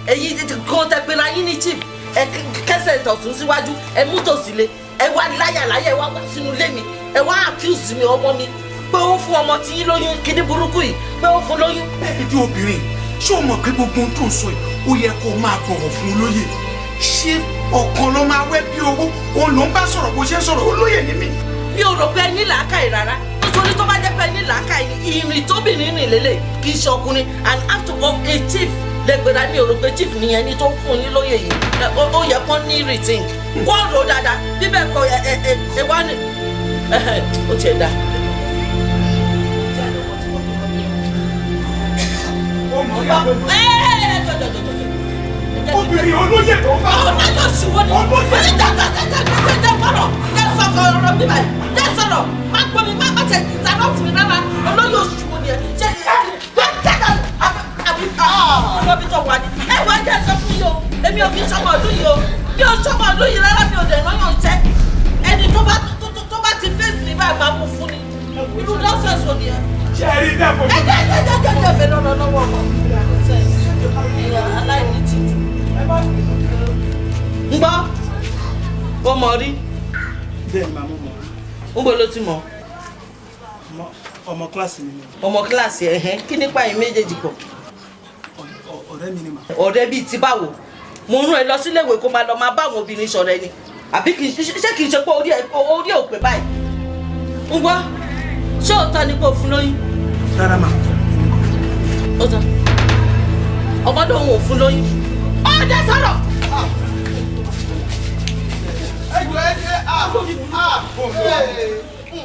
Ẹ̀yin kan tẹ pé ra yín ní chief, ẹ kẹsẹ̀ tọ̀tún síwájú, ẹ mú tòsí lé, ẹ wá láyà láyà, ẹ wá wá sínú ilé mi, ẹ wá accuse mi, ọmọ mi, pé ó fún ọmọ tí yín lóyún. Kíní burúkú yìí, pé ó fún lóyún. Ẹbí obìnrin, ṣé o mọ̀ pé gbogbo ohun tó ń sọ yìí, ó yẹ kó o máa bọ̀wọ̀ fún olóyè? Ṣé ọ̀kan ló máa wẹ́ bí owó òun ló ń bá sọ̀rọ̀ bó ṣe ń sọ̀rọ̀? Olóyè ni mí. Mi ò rò pé ẹ ní làákàyè rárá, nítorí tó bá jẹ́ pé ẹ ní làákàyè ni, ìrìn tóbìnrin rìn lélẹ̀, kì í ṣe ọkùnrin. And after all, a chief lẹ́gbẹ̀rẹ́. Mi ò rò pé chief nìyẹn ní tó fún yín lóyè yìí. Ó yẹ kó ní rethink, kó rò dáadáa. Bíbẹ̀ kọ ẹ ẹ ẹ ẹ wá ní ó tiẹ̀ dá. Obìnrin, olóyè tó bá. Ọ̀nà yóò ṣùwọ́ ni olóyè. Jẹ́ gbọ́dọ̀ jẹ́ sọ̀kọ̀ ọ̀rọ̀ mi báyìí, jẹ́ sọ̀rọ̀, má gbọ́ mi, má tẹ̀ interrupt mi rárá. Olóyè òṣùwọ́ ni ẹ ṣe gbọ́ jẹ́jà àbí ọlọ́bí tó wà ní. Ẹ wá jẹ́ sọ fún yìí o, èmi ò kí ń sọmọ ọdún yìí o, mi ò sọmọ ọdún yìí rárá, mi ò dẹ̀ rán yàn iṣẹ́. Ẹni tó bá ti fèsì mi báyìí, máa mú fún ni. Irú nonsense wo ni ẹ? Ṣe é rí dẹ́kun. Ẹ jẹ́ jẹ́ jẹ́ jẹ́ jẹ́ bẹ́ẹ̀ lọ́nà lọ́wọ́ ọmọ aláìní tìjú. Ń gbọ́, ó mọ rí. Bẹ́ẹ̀ ni màmú mọ̀. Ń bọ́ ló ti mọ̀? Ọmọ kíláàsì mi ni. Ọmọ kíláàsì ẹ̀hẹ́n, kí nípa yín méjèèjì pọ̀? Ọ̀rẹ́ mi ni mà. Ọ̀rẹ́ bíi ti báwo? Mo rún ẹ lọ síléèwé kó máa lọ máa bá àwọn obìnrin ṣọ̀rẹ́ ni, àbí kì í ṣe kì í ṣe pé orí ẹ orí ẹ ò pé báyìí? Ń gbọ́, ṣé òótọ́ ni kò fún lóyún? Rárá mà. Ó tán, ọmọdé òun ò fún lóyún. Ó dé sọ̀rọ̀.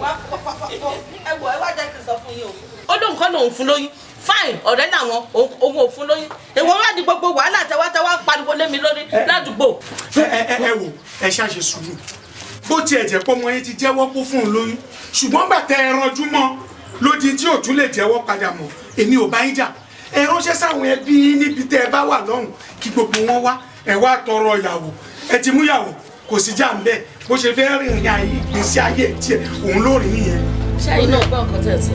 Ẹ wọ, ẹ wá jẹ́ kí n sọ fún yín o. Ó lóun kọ́ lòun fún lóyún, fine, ọ̀rẹ́ làwọn, òun ò fún lóyún. Èwo wá ní gbogbo wàhálà tẹwátẹwá ń pariwo lé mi lórí ládùúgbò? Ẹ ẹ ẹ wò, ẹ ṣàṣe sùúrù. Bó tiẹ̀ jẹ́ pé ọmọ yẹn ti jẹ́wọ́ kó fún un lóyún, ṣùgbọ́n gbà tẹ ẹ ranjú mọ́ lódi tí ò tún lè jẹ́wọ́ padà mọ́, èmi ò bá yín jà. Ẹ ránṣẹ́ sáwọn ẹbí yín níbi tẹ́ ẹ bá wà lọ́hùn, kí gbogbo wọn wá, ẹ wá tọrọ ìyàwó. Ẹ ti mú ìyàwó, kò sí jà ń bẹ́ẹ̀. Bó ṣe fẹ́ rìnrìn ayé ìgbésí ayé tiẹ̀, òun ló rìn nìyẹn. Ṣé ẹ̀yin náà gbọ́ nǹkan tẹ̀ ń sọ?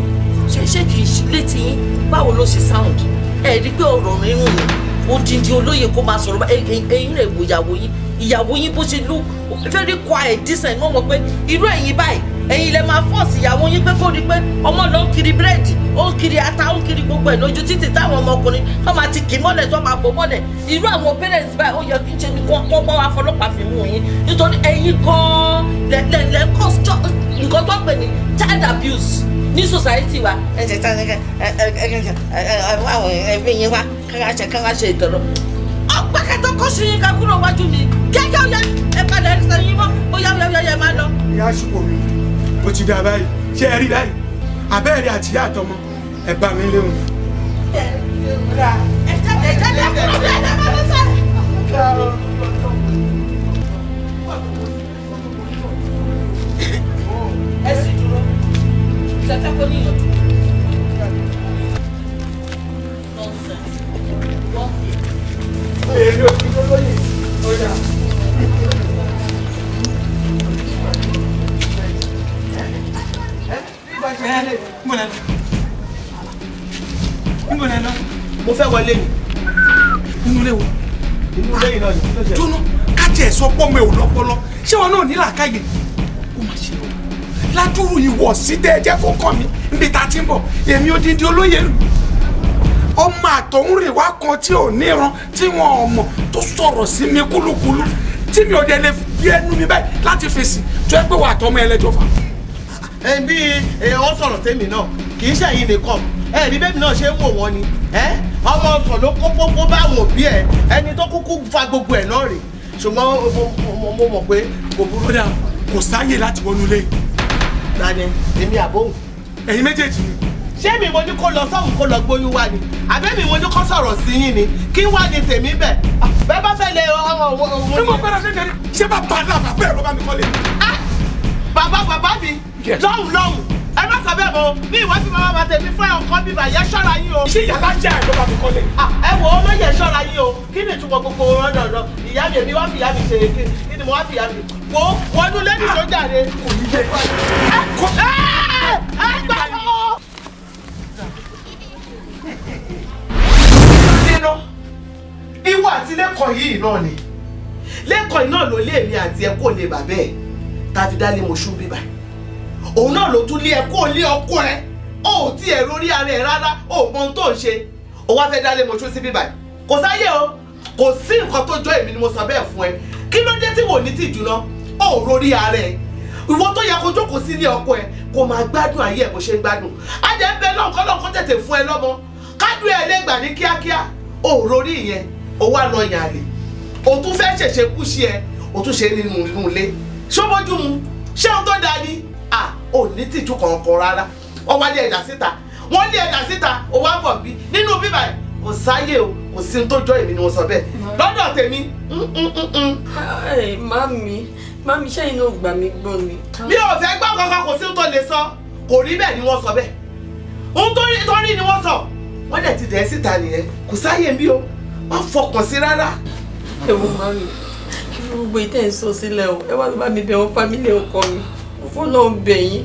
Ṣé kì í ṣe létí yín? Báwo ló ṣe sound? Ẹ rí i pé ọ̀rọ̀ rírùn ni odindi olóye kó máa sọ̀rọ̀. Ẹ̀yin rẹ̀ wò ìyàwó yín, ìyàwó yín bó ṣe look very quiet, decent. Wọ́n mọ̀ pé irú ẹ̀yin báyìí, ẹ̀yin lẹ máa force ìyàwó yín pé kó rí i pé ọmọ ló ń kiri búrẹ́dì, ó ń kiri ata, ó ń kiri gbogbo ẹ̀ lójú títì, táwọn ọmọkùnrin tó máa ti kì í mọ́lẹ̀, tó máa bò mọ́lẹ̀. Irú àwọn parents báyìí, ó yẹ kí n ṣe ni kó wọ́n wá fọlọ́pàá fi mú yín, nítorí ẹ̀yin gan-an lẹ lẹ lẹ cause nǹkan tó ń pè ní child abuse ní society wa. Ẹ ṣe tán ẹ ẹ ẹ ẹ ẹ àwọn ẹbí yín wá kára ṣe ìtọ́rọ. Ọgbà kẹtọ kó sí yín ká kúrò wájú mi kíákíá. Ó yá, ẹ padà, ẹ sọ yín mọ́. Ó yá, ó yá, ó yá, ẹ máa lọ. Ìyá àṣùpọ̀ mi, ó ti dá báyìí. Ṣé ẹ rí báyìí? Àbẹ́ẹ̀rẹ̀ àtìyá àtọmọ ẹ bá mi léwu. Ẹ jáde, ẹ jáde, ẹ kúrò bí ẹ lè máa lọ sẹ́ẹ̀. Ẹ sì dúró, ṣe fẹ́ kó níyànjú. Nonsense. Wọ́n fi Èmi ò fi lóyè ó yà. Níbo lẹ lọ? Níbo lẹ lọ? Mo fẹ́ wọlé ni. Inú ilé wo? Inú ilé yìí náà ni, kí ló ṣe? Dúnú kájí ẹ̀ sọ pọ́ mi ò lọ́pọlọ. Ṣé wọn náà ní làákàyè? Ó mà ṣe o. Ládùúrú ìwọ̀ sí tẹ́ ẹ jẹ́ kó kàn mí níbi tá a ti ń bọ̀. Èmi odindi olóyè lù. Ọmọ àtọ̀húnrìn wá kan tí ò níran, tí wọn ò mọ̀, tó sọ̀rọ̀ sí mi kúlúkúlú, tí mi ò dẹ̀ lè fi ẹnu mi báyìí láti fèsì, tó ẹ pé wà tọmọ ẹlẹ́jọ́ fà. Ẹ bí ẹ ọ sọ̀rọ̀ tèmi náà, kì í ṣẹ̀yìn nìkan. Ẹ rí bẹ́ẹ̀ náà ṣe ń wò wọ́n ni. Ẹ ọmọ ọ̀sán ló kó pópó bá àwọn òbí ẹ, ẹni tó kúkú fa gbogbo ẹ̀ náà rè, ṣùgbọ́n mo mọ̀ pé kò burú. Ó dà, kò sáyè láti wọnú ilé yìí. Tani, èmi àbóhùn? Ẹ̀yin méjèèjì ni. Ṣé mi mo ní kó lọ sọ́hùn kó lọ gbóyún wá ni? Àbẹ́mi mo ní kó sọ̀rọ̀ sí yín ni? Kí wá ni tèmi bẹ̀? Bẹ́ẹ̀ bá fẹ́ lé ọmọ òun. Ṣé mo gbọ́dọ̀ ṣe jẹ́rí? Ṣé bàbá náà bàbá ẹ̀ ló bá mi kọ́lé? Bàbá bàbá mi Yes. lọ́hùn lọ́hùn, ẹ má sọ bẹ́ẹ̀ mọ́ ní ìwé tí bàbá bàtẹ̀ mi fún ẹ̀ ọkọ bíbà yẹ, ṣọ́ra yín o. Ṣé ìyá lájà ẹ̀ ló bá mi kọ́lé? Ah, ẹ wò ó lóye, ṣọ́ra yín o. Kí ni ìtumọ̀ gbogbo rọ́dọ̀dọ̀ ìyá mi? Èmi wá fìyà mi ṣe kí ni mo wá fìyà mi wò ó wọnú lẹ́nu tó jáde. Kò ní yẹ. Ẹ ẹ gbà lọ. Nínú ìwọ Ìwọ àti Lẹ́kọ̀ọ́ yìí náà ni. Lẹ́kọ̀ọ́ yìí náà ló lé èmi àti ẹ kó lè bàbẹ́ ẹ̀ tá a fi dálé Mọ̀ṣú bíbá. Òun náà ló tún lé ẹ kó lé ọkọ ẹ. Ó ò tiẹ̀ rórí ara ẹ rárá, ó mọ ohun tó ń ṣe. Ó wá fẹ́ dálé Mọ̀ṣú sí bíbá. Kò sáyé o, kò sí nǹkan tó jọ èmi ni mo sọ bẹ́ẹ̀ fún ẹ. Kí ló dé tí wò ní tìjú náà? Ó rórí ara ẹ. Ìwọ tó yẹ kó jókòó sí ilé ọkọ ẹ kó máa gbádùn ayé ẹ bó ṣe ń gbádùn. Á jẹ́ ń bẹ lọ́nkọ́ lọ́nkọ́ tètè fún ẹ lọ́mọ. Kádùn ẹ lè gbà ní kíákíá. Ó rórí ìyẹn, ó wá lọ yàn àlè. O tún fẹ́ ṣẹ̀ṣẹ̀ kú sí ẹ, o tún ṣe nínú inú ilé. Ṣó bójú mu? Ṣé ohun tó dáa ni? À ò ní tìjú kankan rárá. Wọ́n wá lé ẹ̀dá síta. Wọ́n lé ẹ̀dá síta, ó wá bọ̀ bí. Nínú bíbà ẹ̀, kò sáyé o, kò sí ohun tó jọ èmi ni mo sọ bẹ́ẹ̀. Lọ́dọ̀ tèmi, Ẹ mami, mami ṣé inú gbà mí gbọ́ ni. Mi ò fẹ́ gbọ́ kankan, kò sí ohun tó lè sọ. Kò rí bẹ́ẹ̀ ni wọ́n sọ bẹ́ẹ̀. Ohun tó rí ni wọ́n sọ. Wọ́n dẹ̀ ti dẹ̀ síta nìyẹn. Kò sáyé ń bí o. Wọ́n fọkàn sí rárá. Ẹ wo mami, ẹ fi gbogbo ìtẹ́ ẹ̀ sọ sílẹ̀ o. Ẹ wá ló bá mi bẹ̀ wọ́n fámílì ọkọ mi. Mo fọ́ lọ́ọ́ bẹ̀ yín.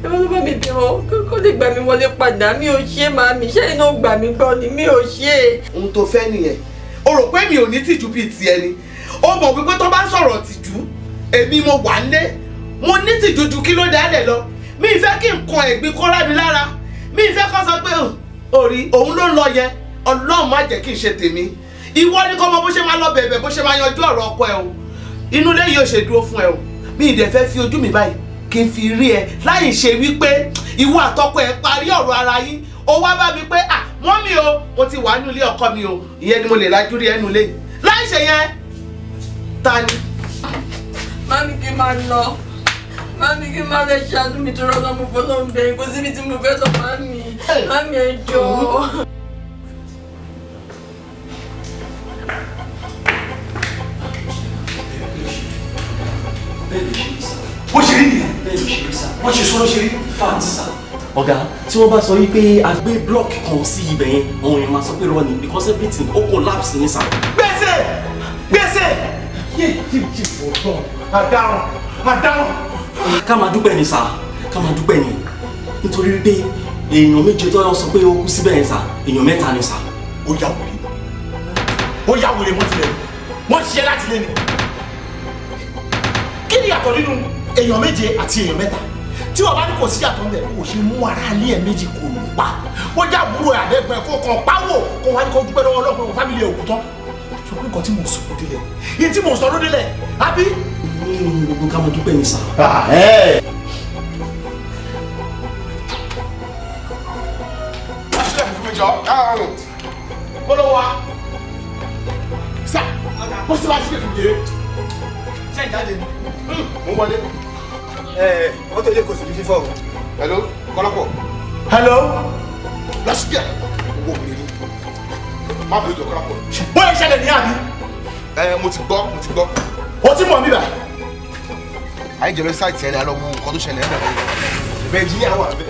Ẹ wá ló bá mi bẹ̀ wọ́n kó lè gbà mí wọlé padà. Mi ò ṣe màmí, ṣé inú gbà mí gbọ́ ni? Mi ò ṣe. Ohun tó fẹ́ nìyẹn. O rò pé mi ò ní tìjú bíi tiẹ̀ ni. O mọ̀ wípé tó bá sọ̀rọ̀ tìjú, èmi mo wà ń lé. Mo ní tìjú ju kí ló dálẹ̀ lọ. Mi ì fẹ́ kí nǹkan ẹ̀gbin kó rá mi lára. Mi ì fẹ́ kó sọ pé òrí òun ló ń lọ yẹn. Ọlọ́run má jẹ́ kí n ṣe tèmi. Ìwọ ni kó mọ bó ṣe máa lọ bẹ̀bẹ̀ bó ṣe máa yanjú ọ̀rọ̀ ọkọ ẹ o. Inú ilé yìí ò ṣe dúró fún ẹ o. Mi ì dẹ̀ fẹ́ fi ojú mi báyìí kí n fi rí ẹ láì ṣe wípé ìwọ àtọkọ ẹ parí ọ̀rọ̀ ara yín. Ó wá bá mi pé à mọ́mí o, mo ti wà nínú ilé ọkọ mi o, ìyẹn ni mo lè lajú rí ẹnu ilé yìí. Láì ṣe yẹn, ta ni? Mami kí n máa lọ. Mami kí n máa lè ṣàánú mi tó rọ́lọ́ mo fọlọ́ ń bẹ̀ kó síbi tí mo fẹ́ lọ mami. Mami ẹ jọ̀ọ́. Bó ṣe rí nìyẹn. Bó ṣe sọ ló ṣe rí. Fact sir. Ọ̀gá, tí wọ́n bá sọ wípé a gbé block kan sí ibẹ̀ yẹn, àwọn èèyàn máa sọ pé irọ́ ni because everything ó collapse ní sir. Gbèsè! Gbèsè! Yé yé yé ọ̀dọ́ àdáhùn àdáhùn. Ká máa dúpẹ́ ni sir, ká máa dúpẹ́ ni. Nítorí wípé èèyàn méje tó sọ pé ó kú síbẹ̀ yẹn sir, èèyàn mẹ́ta ni sir. Ó yà wèrè. Ó yà wèrè mọ́ tilẹ̀. Wọ́n ṣiṣẹ́ láti lé ni. Kí ni yàtọ̀ nínú èèyàn méje àti èèyàn mẹ́ta? Tí wọ́n bá ní kò sí yàtọ̀ ńbẹ̀, kò ṣe mú ara ilé ẹ̀ méjì kò lù pa. Wọ́n já àbúrò ẹ̀ àbẹ́gbẹ́ kó kàn páwò kó wá ní kó dúpẹ́ lọ́wọ́ ọlọ́pàá kó fámìlì ẹ̀ òkú tán. Ṣùgbọ́n nǹkan tí mò ń sọ ló délẹ̀. Ìyẹn tí mò ń sọ ló délẹ̀. Àbí? Nínú gbogbo ká máa dúpẹ́ ni sir. Sílẹ̀ fún mi jọ, bọ́lọ̀ wa. Sá, bó sì máa sílẹ̀ fún mi jẹ́. Ṣé ìjáde ni? Mo wọlé. Mọ́tò ilé kò sí ní fífọ́ o. Hello, Kọ́lápọ̀. Hello. Lọ sí bíà, owó mi ni. Má bẹ̀rẹ̀ jọ Kọ́lápọ̀. Bóyá ìṣẹ̀lẹ̀ ní àbí? Ẹ mo ti gbọ́, mo ti gbọ́. O ti mọ̀ mí bá. Àyíjẹ́ lọ sáìtì ẹni alọ́ wo nǹkan tó ṣẹlẹ̀ ẹ̀ bẹ̀rẹ̀. Bẹ́ẹ̀ jí ní àwọn àbẹ̀.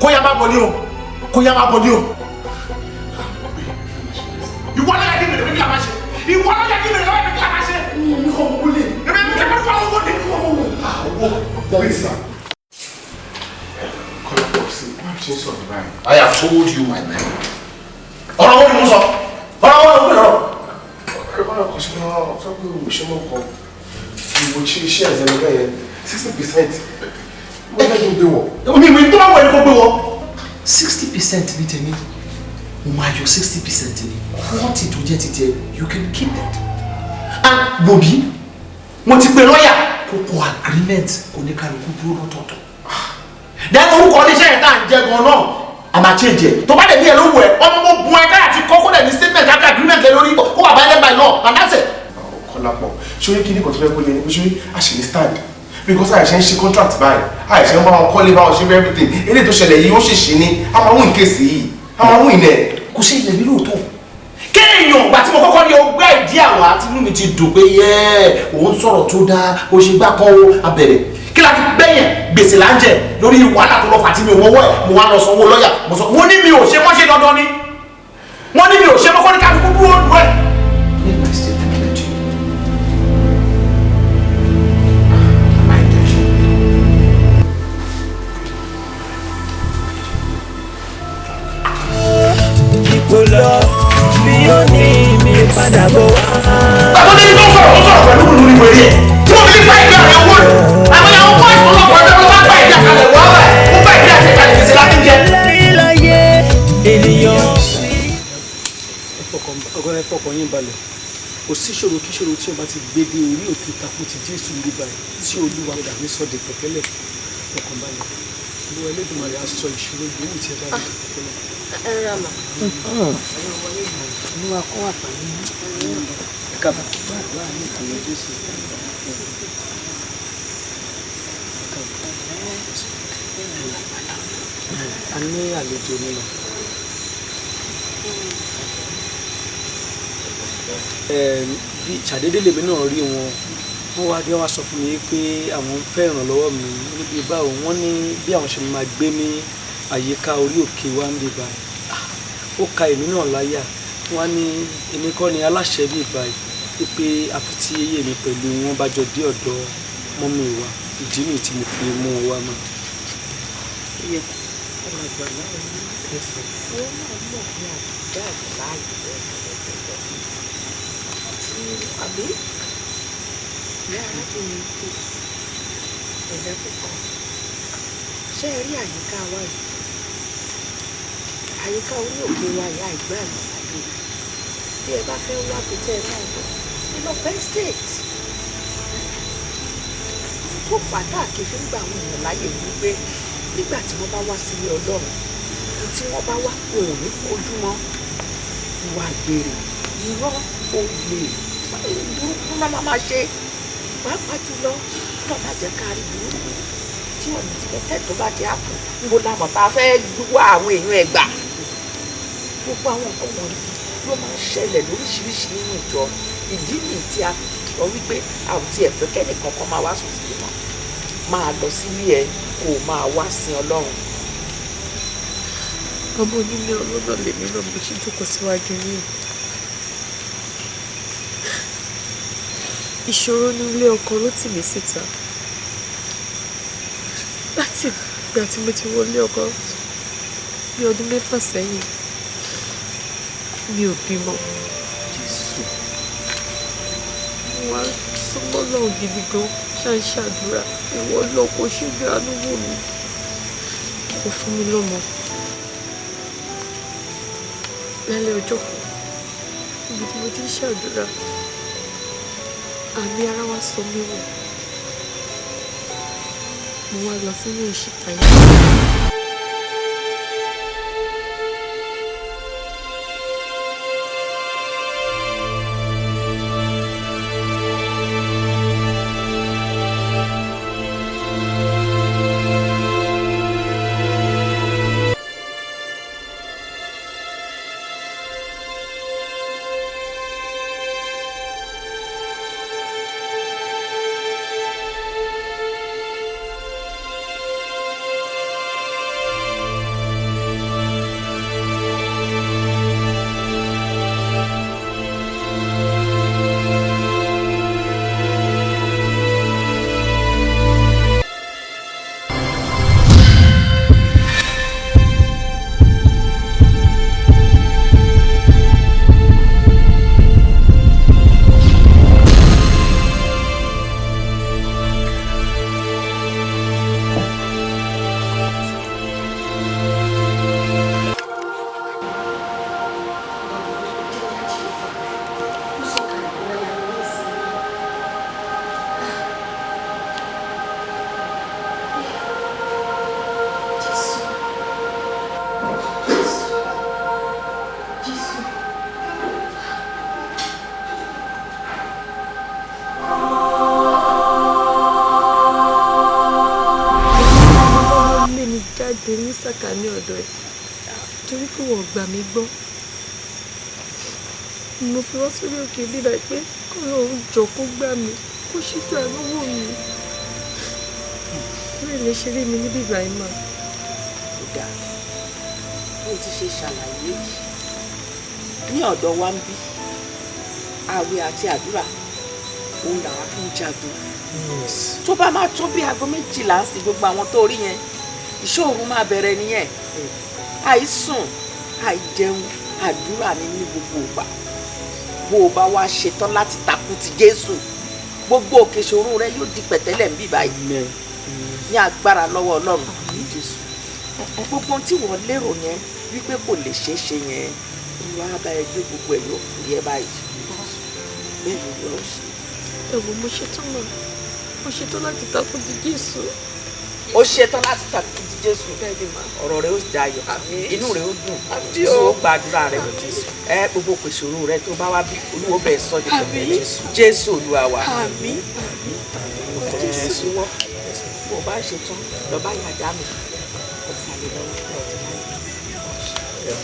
Kó yá má bọ̀ ní o, kó yá má bọ̀ ní o. Ìwọ lọ́yà kí bèrè kí la máa ṣe. Ìwọ lọ́yà kí bèrè kí la máa ṣe. Mi kò mọ̀ wọlé. Èmi kò mọ̀ wọlé. Owó. Please, sir. Kọ́lápọ̀ sí, why ṣe ń sọ̀rọ̀ báyìí? I have told you my mind. Ọ̀rọ̀ wo ni mo sọ? Ọ̀rọ̀ wo ni mo sọ? Ọ̀rọ̀ báwo kò ṣe máa sọ pé òṣèlú kan ìwò ṣe iṣẹ́ ẹ̀sẹ̀ lọ́gbẹ́ yẹn 60%. Mo fẹ́ kí n gbé wọ̀. Mi ìwé tó bá wọ̀ ẹni kó gbé wọ̀. 60% ní tèmi, mo máa yọ 60% ní 40 tó jẹ́ títẹ, you can keep it. And gbòbí, mo ti pe lọ́ọ̀yà. Kó kọ agreement kò ní kálukú dúró lọ́tọ̀ọ̀tọ̀. Then orúkọ oníṣẹ́ yẹn tá à ń jẹ gan náà, a máa change ẹ̀. Tó bá dẹ̀ ní ẹ̀ ló wù ẹ́, ọmọ mo bu ẹ káyà ti kọ́ kó dẹ̀ ní statement káka agreement lé lórí kó wà báyìí by law and that's it. Kọ́lápọ̀, ṣé kí ni kò tó fẹ́ kó lé ní pé ṣé a ṣe ní stand because àìṣe ń ṣe contract báyìí, àìṣe ń bá wọn kọ́lé bá wọn ṣe everything. Eléyìí tó ṣẹlẹ̀ yìí ó ṣèṣì ni, a máa win case yìí, a máa win ẹ̀. Kò sí ilẹ̀ mi lóòótọ́. Kéèyàn ìgbà tí mo kọ́kọ́ ní ọgbẹ́ ìdí àwa tí inú mi ti dùn pé yẹ́ òun sọ̀rọ̀ tó dáa, ó ṣe gbá kan ó abẹ̀rẹ̀. Kí la fi gbẹ̀yìn gbèsè là ń jẹ lórí wàhálà tó lọ fà tí mi ò mọwọ́ ẹ̀, mo wá lọ sanwó lọ́ọ̀yà, mo sọ mo ní mi ò ṣe mọ́ṣẹ́ dandan ni, mo ní mi ò ṣe mọ́kọ́ ní kálukú dúró lù ẹ̀. Make my statement clear to you. My intention. Ipò lọ fi ó ní mi padà bọ̀ wá. Bàbá mi ní tó sọ̀rọ̀ ó sọ̀rọ̀ pẹ̀lú ìlú ìwé rẹ̀. Tí mo fi bá ìgbà rẹ̀ wò rẹ̀. Àwọn ìyàwó kọ́ ìfọwọ́pọ̀ ọ̀dọ́ ló bá bá ìgbà kalẹ̀ wá báyìí. Ó bá ìgbà àti ìkàlẹ̀ gbèsè láti jẹ. Láyé ènìyàn. Ọgọ́rẹ́ fọkàn yín balẹ̀. Kò sí ìṣòro kí ìṣòro tí o bá ti gbé dé orí òkè takú ti Jésù ní báyìí tí Olúwa dà ní sọ́dẹ̀ pẹ̀tẹ́lẹ̀ fọkàn balẹ̀. Olúwa Elédùmarè á sọ ìṣòro yòówù tí ẹ bá rí pẹ̀tẹ́lẹ̀. Ẹ ra mà. Olúwa kó wà pẹ̀lú yín. Ẹ káàbọ̀. Àmín Jésù. A ní àlejò nínú. Bí ṣàdédé lèmi náà rí wọn, wọ́n wá dé wá sọ fún mi pé àwọn ń fẹ́ ìrànlọ́wọ́ mi níbi báwo wọ́n ní bí àwọn ṣe máa gbé ní àyíká orí òkè wa ń bí báyìí. Ó ka èmi náà láyà, wọ́n ní èmi kọ́ ni aláṣẹ bí báyìí pé àfi tí eyé mi pẹ̀lú wọn bá jọ dé ọ̀dọ̀ mọ́mí wa, ìdí nìyí tí mo fi mú wọn wá mọ́. Wọ́n náà mọ̀ ní àbújá àgbáyé lẹ́gbẹ̀lẹ́gbẹ̀ tí àbí ìyá arábìnrin kù ẹ̀dá púpọ̀. Ṣé ẹ rí àyíká wa yìí? Àyíká orí òkè wa yìí àìgbá àgbàlagbè. Bí ẹ bá fẹ́ wá bí tẹ́ ẹ máa lọ, ẹ lọ Penn State. Tó fà á kì í fi ń gba àwọn èèyàn láyè wípé nígbà tí wọ́n bá wá sílé Ọlọ́run, tí wọ́n bá wá wọn ò ní kojú mọ́ ìwà àgbèrè, irọ́, olè, burúkú náà máa ṣe, pàápàá jùlọ náà má jẹ́ ká rí burúkú tí ọ̀nà tí bẹ́tẹ̀ tó bá ti á kù níbo la mọ̀ tá a fẹ́ wá àwọn èèyàn ẹ̀ gbà. Gbogbo àwọn nǹkan wọ̀nyí ló máa ń ṣẹlẹ̀ lóríṣiríṣi nínú ìjọ. Ìdí nìyí tí a fi sọ wípé a ò tiẹ̀ fẹ́ kẹ́nìkan kan máa wá sùn sílé mọ́. Máa lọ sílé ẹ kó o máa wá sin Ọlọ́run. Ọmọ onílé ọlọ́nà lèmi náà mo ṣe jókòó síwájú yìí. Ìṣòro ní ilé ọkọ ló tì mí síta. Láti ìgbà tí mo ti wọlé ọkọ bí ọdún mẹ́fà sẹ́yìn, mi ò bímọ. Jésù. Mo wá súnmọ́ náà gidi gan, ṣáà ń ṣàdúrà. Ìwọ lọ kó ṣojú àánú wò mí. Kò fún mi lọ́mọ. Lálẹ́ ọjọ́ kan, ibi tí mo ti ń ṣàdúrà, àmì ara wa sọ mí wò. Mo wá lọ sínú ìṣípayá. Ní ọ̀dọ̀ ẹ̀ torí pé wọ́n gbà mí gbọ́, mo fi wá sórí òkè bíbá pé kó lóun jọ kó gbà mí, kó ṣíjú àánú wò mí. Lórí lè ṣeré mi ní bíbá ẹ̀ mà. Ó dáa, bó ti ṣe ṣàlàyé yìí ní ọ̀dọ̀ wa ń bí àwẹ̀ àti àdúrà òun làwa fi ń jagun. Tó bá máa tó bí aago 12 ń sin gbogbo àwọn tó rí yẹn, ìṣòro máa bẹ̀rẹ̀ nìyẹn. Àìsùn, àìjẹun, àdúrà ni ní gbogbo ìgbà. Bó o bá wá ṣetán láti takú ti Jésù, gbogbo òkè ìṣòro rẹ yóò di pẹ̀tẹ́lẹ̀ ń bì báyìí ní agbára lọ́wọ́ Ọlọ́run Jésù. Gbogbo ohun tí wọ́n lérò yẹn wípé kò lè ṣeé ṣe yẹn, Olúwa á bá ẹ gbé gbogbo ẹ̀ yóò fúyẹ́ báyìí. Bẹ́ẹ̀ ni Olúwa ó ṣe. Ẹ wo, mo ṣetán mọ́, mo ṣetán láti takú ti Jésù. Ó ṣetán láti takú ti Jésù. Ọ̀rọ̀ rẹ ó dayọ̀, inú rẹ ó dùn, Jésù ó gbàdúrà rẹ. Ẹ gbogbo ìṣòro rẹ tó bá wá bí, Olúwa bẹ̀ sọ di pẹ̀lẹ́. Jésù Olúwa wa. Àmín. Jésù wọ bó bá ṣetán lọ bá yàrá mi.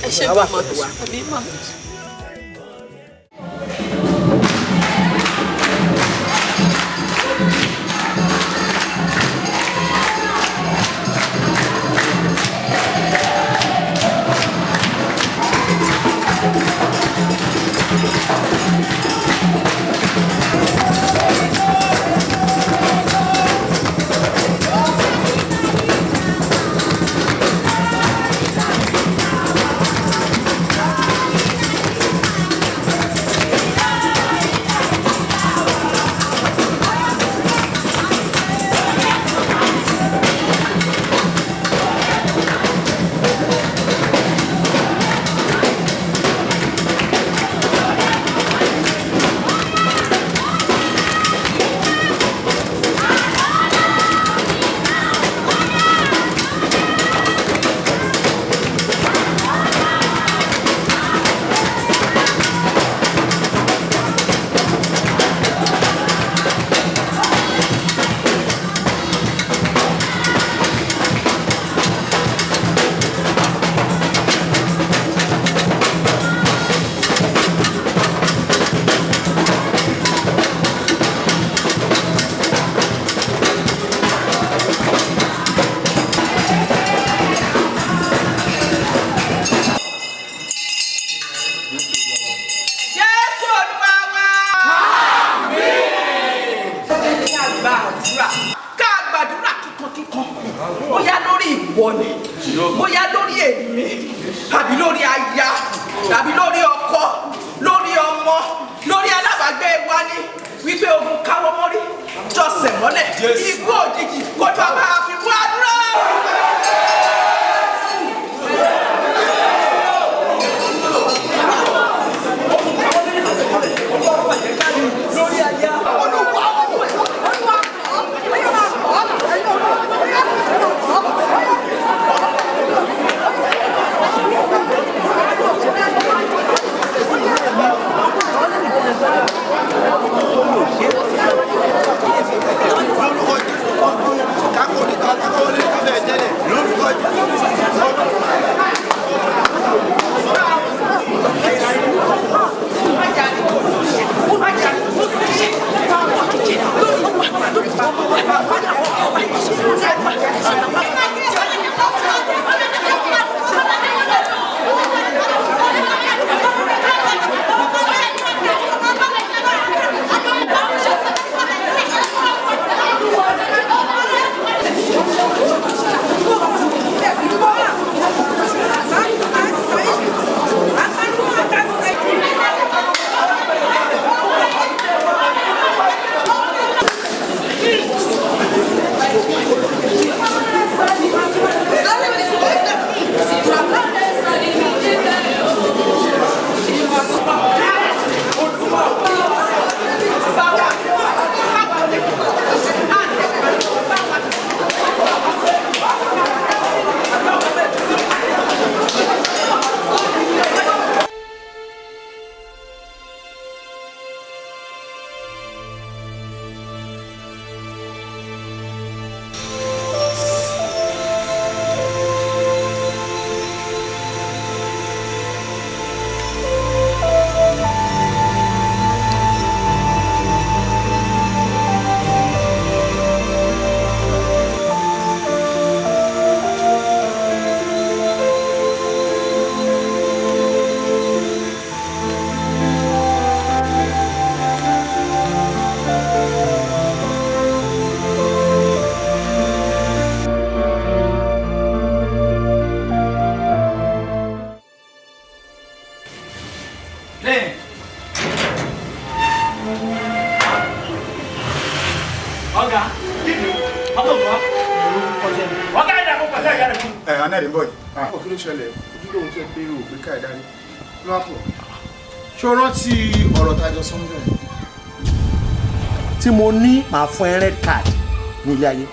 Ẹ ṣe bàmà, àmín mà. Bóyá lórí èmi, tàbí lórí aya, tàbí lórí ọkọ, lórí ọmọ, lórí alábàágbé wa ni wípé ogun káwọ́ mọ́rí jọsẹ̀ mọ́lẹ̀, ikú òjijì kójú àbá àfikún àdúrà. Lórí aya. 10. Ọ̀gá ọ̀gá ọ̀gá ẹ̀dá kó pàṣẹ ìyá rẹ̀ fún. Ẹ aná ẹ̀ ń bọ̀ yìí. Kí ló ṣẹlẹ̀? Ojú lòun tẹ pé o gbé káyọ̀ dání. Ló wá pọ̀. Ṣé o rántí ọ̀rọ̀ tá a jọ sọ́njọ́ yẹn? Tí mo ní màá fún ẹ red card ní ilé ayé.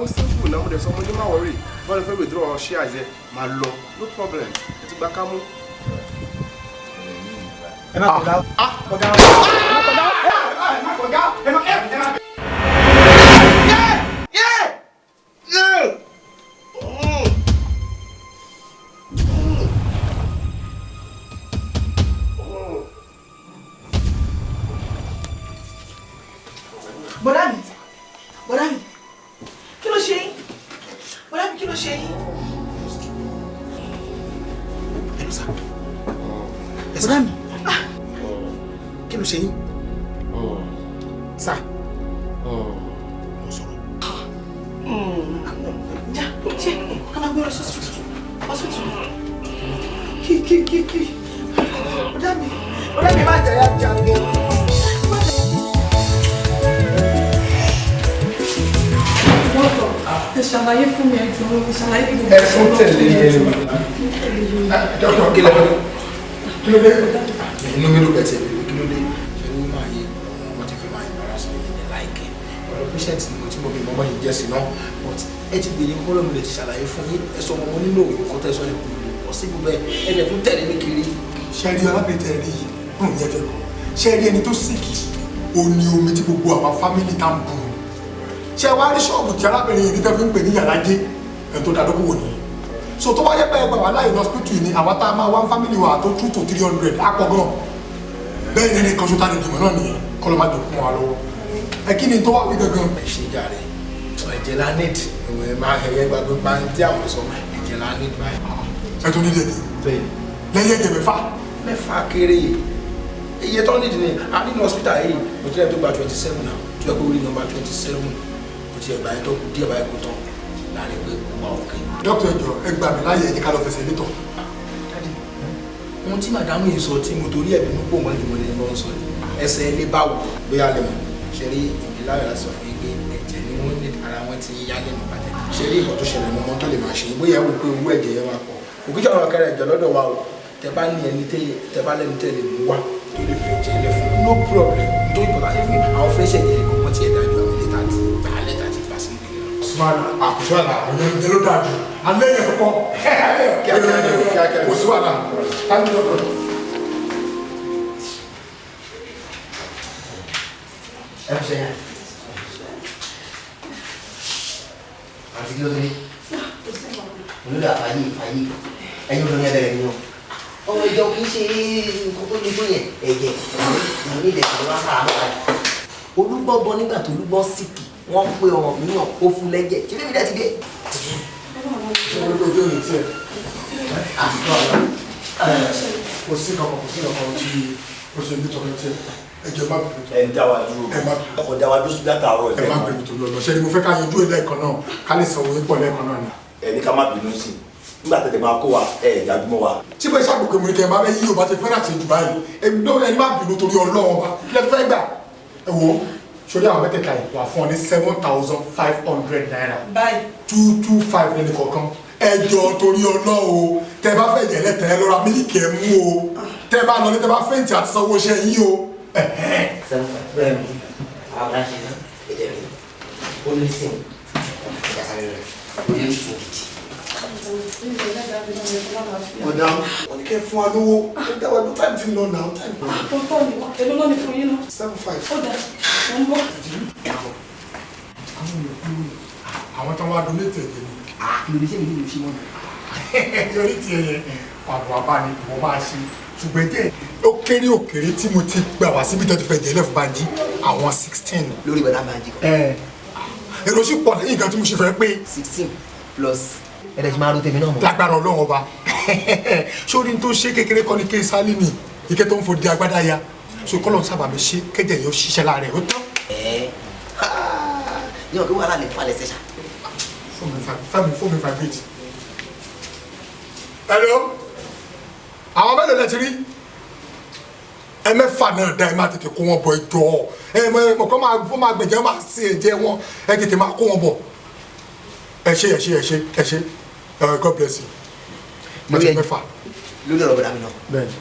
Ó simple náà, mo dẹ̀ sọ mo ní má worry. Bọ́ọ̀lù fẹ́ withdraw shares ẹ máa lọ, no problem. Ẹ ti gba kámú. Ẹ má kọ̀gá. Kọ̀gá. Ẹ má kọ̀gá. Ẹ má kọ̀gá. Ẹ má ẹ má. Bọ̀dá mi, bọ̀dá mi, kí ló ṣe yín? Bọ̀dá mi, kí ló ṣe yín? Hello sir. Bọ̀dá mi. Kí ló ṣe yín? Sir. Mo sọ̀rọ̀. Já, ṣé ká máa gbé lọ sọ́sìtù? Hospital. Kí kí kí kí. Bọ̀dá mi, bọ̀dá mi má jẹ̀yà jà mí. Ẹ ṣàlàyé fún mi, ẹ jọ̀ọ́, ẹ ṣàlàyé fún mi. Ẹ tún tẹ̀lé ẹ dọ́kítọ̀ kí ló dé? Kí ló dé? Inú mi ló bẹ̀ tẹ̀lé kí ló dé? Ṣé ní máa yé wọ́n ti fi máa embarrass mi ní láìkẹ́? Ọ̀rọ̀ patient ni mo ti mọ̀ bí mọ́mọ́ yìí jẹ́ sí náà but ẹ ti gbèrè kó lómi lè ti ṣàlàyé fún yín ẹ sọ ọmọ nínú òwe kọ́ tẹ́ sọ ní kò lè pọ̀ sí gbogbo ẹ ẹ dẹ̀ tún tẹ̀lé mi kiri. Ṣé rí arábìnrin tẹ̀ rí yìí? Ń yẹ fẹ́ kọ́. Ṣé rí ẹni tó sìkì? Ó ní omi tí gbogbo àwọn fámìlì tá ń bù ú. Ṣé wàá rí ṣọ́ọ̀bù tí arábìnrin yìí tẹ́ fi ń pè ní yàrá gé ẹ̀ tó dàdókòwò nìyẹn. So tó bá yẹ pé ẹgbàá wà láyé lọ́sítútù yìí ni àwa tá a máa wá fámìlì wa tó 200 to 300 á pọ̀ gan. Bẹ́ẹ̀ ni ẹnì kan ṣo tá a lè dìbò náà nìyẹn kọ́ ló má jò kún wa lọ́wọ́. Ẹ kí ni tó wá wí gangan. Ẹ ṣe jàre ẹ̀jẹ̀ la need ìwé máa ẹ̀yẹ gbàgbé máa ń tí àwọn sọ ẹ̀jẹ̀ la need báyìí. Ẹ tó nílé ni lẹ́yìn ẹ̀jẹ̀ mẹ́fà. Mẹ́fà kéré iye tó nídìí ni a nínú hospital yìí mo ti rẹ̀ tó gba 27 náà tó yẹ kó rí nọ́mbà 27 kò tiẹ̀ gbà yẹn tó kù díẹ̀ báyìí kó tán láàrin pé kò wá òkè. Dókítà ẹjọ ẹ gbà mí láyè ẹ jẹ́ ká lọ fẹsẹ̀ létọ̀. Ohun tí màdámù yìí sọ tí mo torí ẹ̀bí mú pò wájú mo lè lọ sọ ẹsẹ̀ ilé báwo bóyá lè mọ̀ ṣe rí ìbíláyọ̀ láti sọ fún yín pé ẹ̀jẹ̀ ni wọ́n ní ara wọn ti yá lẹ́nu bàjẹ́ ṣe rí ìkọ̀ tó ṣẹlẹ̀ mọ́ tó lè máa ṣe bóyá wò pé owó ẹ̀jẹ̀ yẹn máa pọ̀ òkú ṣọ̀rọ̀ kẹrẹ ẹ̀jẹ̀ lọ́dọ̀ wa o tẹ bá ní ẹni tẹ bá lẹ́nu tẹ lè mú wá tó lè fi ẹ̀jẹ̀ lẹ̀ fún no problem tó ìbọ̀dá ṣe fún àwọn fẹ́ṣẹ̀ yẹn kò wọ́n ti ẹ̀dá ju àwọn lẹ́tà ti gbà lẹ́tà ti gbà sí ìdílé lọ. Sùmàlà àkùsùmàlà àwọn ẹ̀jẹ̀ ló dáa jù alẹ́ yẹn kọ́kọ́ kò sí wàhálà. Ẹ fi ṣe yẹn. Àti kí ló dé? Olórí àfàyè ìfàyè ẹ̀yin obìnrin ẹbẹ̀rẹ̀ ni o. Ọmọ ìjọ kì í ṣe nǹkan tó le tó yẹn ẹ̀jẹ̀ ìlú ní ìdẹ̀kùn wá fara mọ́ra yìí. Olúgbọ́gbọ́n nígbà tó olúgbọ́n síkì wọ́n pe ọmọ mìíràn ó fún lẹ́jẹ̀ ṣé bébí dẹ̀ ti dé. Kò sí kankan kò sí kankan tí o ṣe ní tọkọ tí ẹ jẹ́ má bínú. Ẹ ń dá wa dúró ẹ má bínú. Ọkọ̀ dá wa dúró sí látàárọ̀ ẹ má bínú torí ọ̀nà ṣe ni mo fẹ́ ká yanjú ẹ̀ lẹ́ẹ̀kan náà ká lè sanwó yín pọ̀ lẹ́ẹ̀kan náà ni. Ẹ ní ká má bínú sí i nígbà tẹ̀lé máa kó wa ẹ ẹ̀ dájúmọ́ wa. Tí bẹ́ẹ̀ ṣàgbọ̀kẹ́ mo ní kẹ́ ẹ máa bẹ́ yí o bá ti fẹ́ràn àti jù báyìí ẹni má bínú torí Ọlọ́run ọba kí lẹ fẹ́ gbà. Ẹ wo sórí àwọn mẹ́tẹ̀ẹ̀ta yìí wà fún ọ ní 7,500 naira. Báyìí. 225 lẹ́nu kọ̀ọ̀kan. Ẹ jọ torí Ọlọ́run o tẹ bá fẹ́ jẹ́ lẹ́tẹ̀ẹ́ lọ́ra mílíkì ẹ mú o tẹ bá lọ ní tẹ bá fẹ́ǹtì àti sanwó iṣẹ́ yín o. 7,500 àwọn ọ̀gá ṣe náà ẹ̀jẹ̀ rẹ̀ ó ní sìn ẹ̀jẹ̀ sáré rẹ̀ ó ní sìn gidi. Madam, wọ́n ní kẹ́ fún wa lówó ẹ dá wa ló táìmù tí ń lọ náà táìmù. Àkótọ́ ni wọ́n èló náà ni fún yín náà. 7,500. Ó dà mo ń bọ̀. Àwọn tó wá donate ẹ̀jẹ̀ ni. Kí ló dé ṣé mi ní ìlú ṣí mọ́nà? Yọrí ti ẹyẹ àbọ̀ àbá ni ìwọ máa ṣe ṣùgbọ́n díẹ̀ ó kéré òkèrè tí mo ti gbà wá síbi tó ti fẹ́ jẹ́ lẹ́fún Bánjí àwọn 16. Lórí bàdá Bánjí kan. Èrò sì pọ̀ lẹ́yìn nǹkan tí mo ṣe fẹ́ pé. 16 plus ẹ̀rẹ̀ tí máa ro tèmi náà mọ̀. Lágbára Ọlọ́run ọba sórí tó ṣe kékeré kọ́ ni ké sálí ni ike tó ń fò di agbádá ya so kọ́lọ̀ ń sábà mi ṣe kẹ́jẹ̀ yóò ṣiṣẹ́ láàrin ó tán. Ẹ yóò kí wàhálà lè falẹ̀ ṣẹṣà. Fẹ́mi vibrate. Hello, àwọn mélòó lẹ ti rí? Ẹ mẹ́fà náà dá, ẹ máa tètè kó wọn bọ̀. Ẹ jọ, ẹ mọ̀ kọ́ máa fún máa gbẹ̀jẹ̀, máa sí ẹ̀jẹ̀ wọn. Ẹ tètè máa kó wọn bọ̀. Ẹ ṣé, ẹ ṣé, ẹ ṣé, ẹ ṣé. God bless you. Lórí mẹ́fà. Lórí ọ̀rọ̀ bọ̀dá mi náà. Bẹ́ẹ̀ni.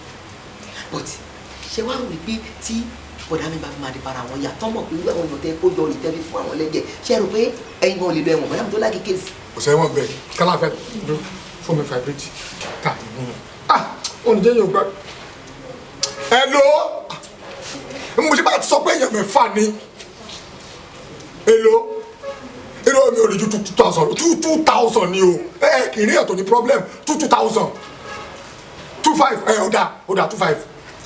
But ṣé wàá rò pé tí bọ̀dá mi bá fi máa di para wọn yàtọ̀ mọ̀ pé àwọn èèyàn tẹ kó jọ rí tẹ́lẹ̀ fún àwọn lẹ́jẹ̀, ṣé ẹ rò pé ẹ̀yin gan lè lọ ẹ̀wọ̀n? Bọ̀dá mi tó láàkì kéèsì. Kò sẹ́wọ̀n bẹ́ẹ̀. Kálá fẹ́ fún mi vibrate ká ní. Ah, oúnjẹ yóò gbẹ. Ẹ lọ, mo ṣe bá ti sọ pé èèyàn mẹ́fà ni. Èlò èrò mi ò lè ju 2,000, 2,000 ni o. Ẹ kì í rí ẹ̀tọ́ ní problem. 2,000, 2,500. Ẹ ó dà, ó dà, 2,500.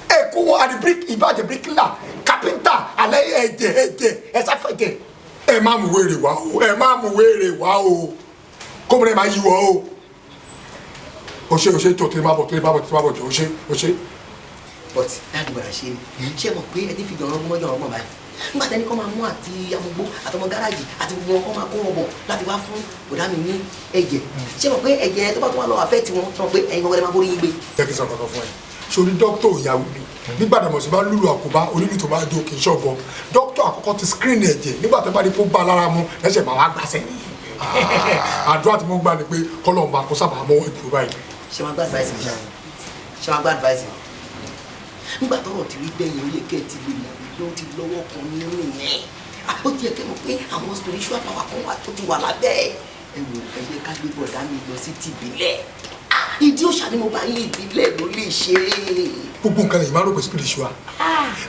Ẹ kó wọn àti brick, ìbàjẹ́ bíríkìlà, kápẹ́ńtà alẹ́. Ẹ̀jẹ̀, ẹ̀jẹ̀, ẹ sáfẹ̀jẹ̀. Ẹ má mú wèrè wá o, ẹ má mú wèrè wá o. Kómìnà máa yí wọ o. O ṣe, o ṣe tó tẹ́lẹ̀, má bọ̀ tẹ́lẹ̀, má bọ̀ tẹ́lẹ̀, má bọ̀ jọ. O ṣe, o ṣe. But láti gbọ́dọ̀ ṣe ni, ṣé mọ̀ pé ẹ ti fi jọ̀rọ̀ mọ́ jọ̀rọ̀ mọ́ báyìí? Nígbà tẹ́ni kọ́ máa mú àti amúgbó àtọmọ gáràjì àti gbogbo wọn kọ́ máa kó wọn bọ̀ láti wá fún bọ̀dá mi ní ẹ̀jẹ̀, ṣé mọ̀ pé ẹ̀jẹ̀ tó bá tó wà lọ àfẹ́ tiwọn, ṣé mọ̀ pé ẹ̀yin gbọ́dọ̀ máa forí yín gbé. Jẹ́ kí n sọ kankan fún ẹ. Sórí dókítà òyàwó mi, nígbà tí mo sì bá lùlù àkóbá onílù tó máa jó kì í ṣọ̀bọ. Dókítà àkọ́kọ́ ti screen ẹ̀jẹ̀. Nígbà tó bá rí kó bá lára mu lẹ́sẹ̀ máa wá gbàṣẹ́. Àdúrà tí mo gbà ni pé kọ́lọ́ọ̀mù bá kó sábà mọ́wọ́ ìdúró báyìí. Ṣé máa gbá advice mi? Ṣé máa gbá advice mi? Nígbà tọ́rọ̀ ti rí bẹ́yìn, orí ẹ̀kẹ́ ti lè mọ̀ wípé ó ti lọ́wọ́ kan nínú yẹn. Ó ti yẹ kẹ́ mọ̀ pé àwọn spiritual power kan wà tó ti wà lábẹ́ ẹ̀. Ẹ wò, ẹ yẹ ká gbé bọ̀dá mi lọ sí tìbílẹ̀. Ìdí òòṣà ni mo bá yín, ìbílẹ̀ ló lè ṣe é. Gbogbo nǹkan lèyìn máa rò pé spiritual.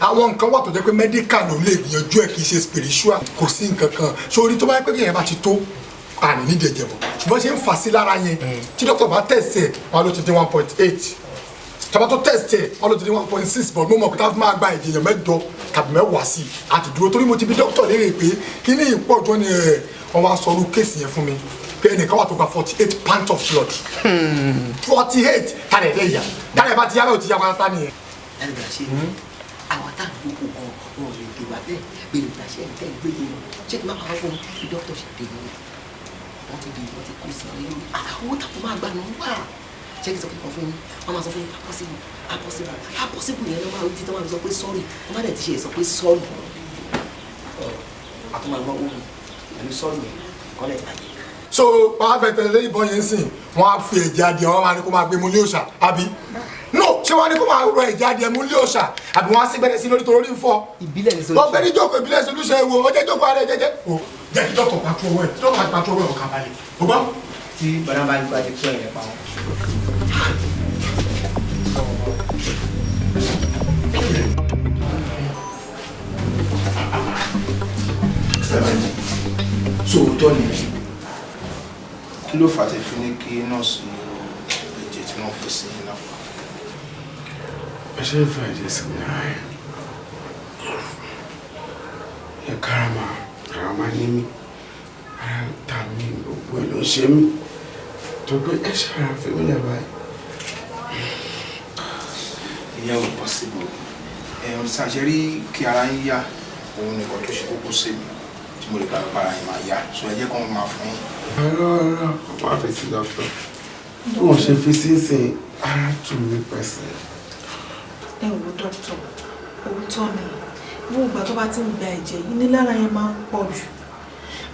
Àwọn nǹkan wà tó jẹ́ pé medical ló lè yanjú ẹ̀, kì í ṣe spiritual. Kò sí nǹkan kan sórí tó bá yẹ pé kí èèyàn bá ti tó àní nídìí ẹ̀jẹ̀ mọ́, ṣùgbọ́n ṣe ń fà sí lára yẹn, tí dókítà bá tẹ̀sí ẹ̀, wọn ló ti dín 1.8. Tọ́ba tó tẹ̀sí ẹ̀, wọn ló ti dín 1.6. But mo mọ̀ pé táwọn fi máa gba ẹ̀jẹ̀ èèyàn 8 tàbí 10 sí i àti dúró, torí mo ti bi dókítà léèrè pé kí ní ìpọ̀jù ni ẹ̀. Wọ́n wá sọ irú case yẹn fún mi pé ẹnìkan wà tó gba 48 pint of blood, 48. Tani ẹ̀ lẹ́yà tani ẹ̀ bá ti yára ò ti yá pátá nìyẹn. Láti gbà ṣe àwọn tá à ń gbókò gan, wọn ò lè dè wá bẹ́ẹ̀. Bèrè ìgbà ṣe ẹ̀ tẹ́ ń gbé yẹn, ṣé kí n má parọ́ fún mi? Dókítà ṣe dè wọ́n, wọ́n ti dè, wọ́n ti kó sí ilé lórí owó tàbí máa gbà náà wà. Ṣé kí n sọ kí n kàn fún yín? Wọ́n máa sọ fún yín possible, possible, possible yẹn ló máa rí títí wọ́n máa sọ pé sorry. Wọ́n má dẹ̀ ti ṣe sọ pé sorry, àtúmọ̀ àwọn owó pẹ̀lú sorry yẹn kọ́lẹ̀ ti bàjẹ́. So wọ́n á fẹ́ tẹ̀lé ìbọn yẹn sìn, wọ́n á fi ẹ̀jẹ̀ adìẹ, wọ́n máa ní kó máa gbé mu ní òòṣà àbí no? Ṣé wọ́n á ní kó máa rọ ẹ̀jẹ̀ adìẹ mu ní òòṣà, àbí wọ́n á sí gbẹ́dẹ́ sí lórí torí ń fọ́? Ìbílẹ̀ ni solution. Ọ̀gbẹ́ni jókòó, ìbílẹ̀ solution. Ẹ wo, ó jẹ́ jókòó ara ẹ jẹ́jẹ́ o. Jẹ́ kí dókítà pàtó owó ẹ̀, dókítà pàtó owó ẹ̀, ọ̀kà balẹ̀ o gbọ́. Tí bàdá bá gba ti kú ẹ̀yẹ pa wọn. Sòótọ́ ni, kí ló fà á tẹ́ fi ní kí nọ́ọ̀sì lo ẹ̀jẹ̀ tí wọ́n fi sí yín lápá? Ẹ ṣe ń fa ẹ̀jẹ̀ sí mi lára yẹn. Ẹ kára máa ní mí, ara ń ta mí, gbogbo ẹ̀ ló ń ṣe mí. Tó pé ẹ ṣàrà fi mí lẹ̀ báyìí. Ìyẹn ò possible. Ẹ ọ̀sán ṣe rí kí ara yín yá, òun nìkan tó ṣe kókó sí mi tí mo lè bá ara yín máa yá. So ẹ jẹ́ kó máa fún yín. Rárá, rárá, kò máa fi sí dọ́kítọ̀. Bí wọ́n ṣe fi sínsìn, ara tù mí pẹ̀sẹ̀. Ẹ wo dókítà, òótọ́ ni, gbogbo ìgbà tó bá ti ń gba ẹ̀jẹ̀ yìí ní lára yẹn máa ń pọ̀ jù.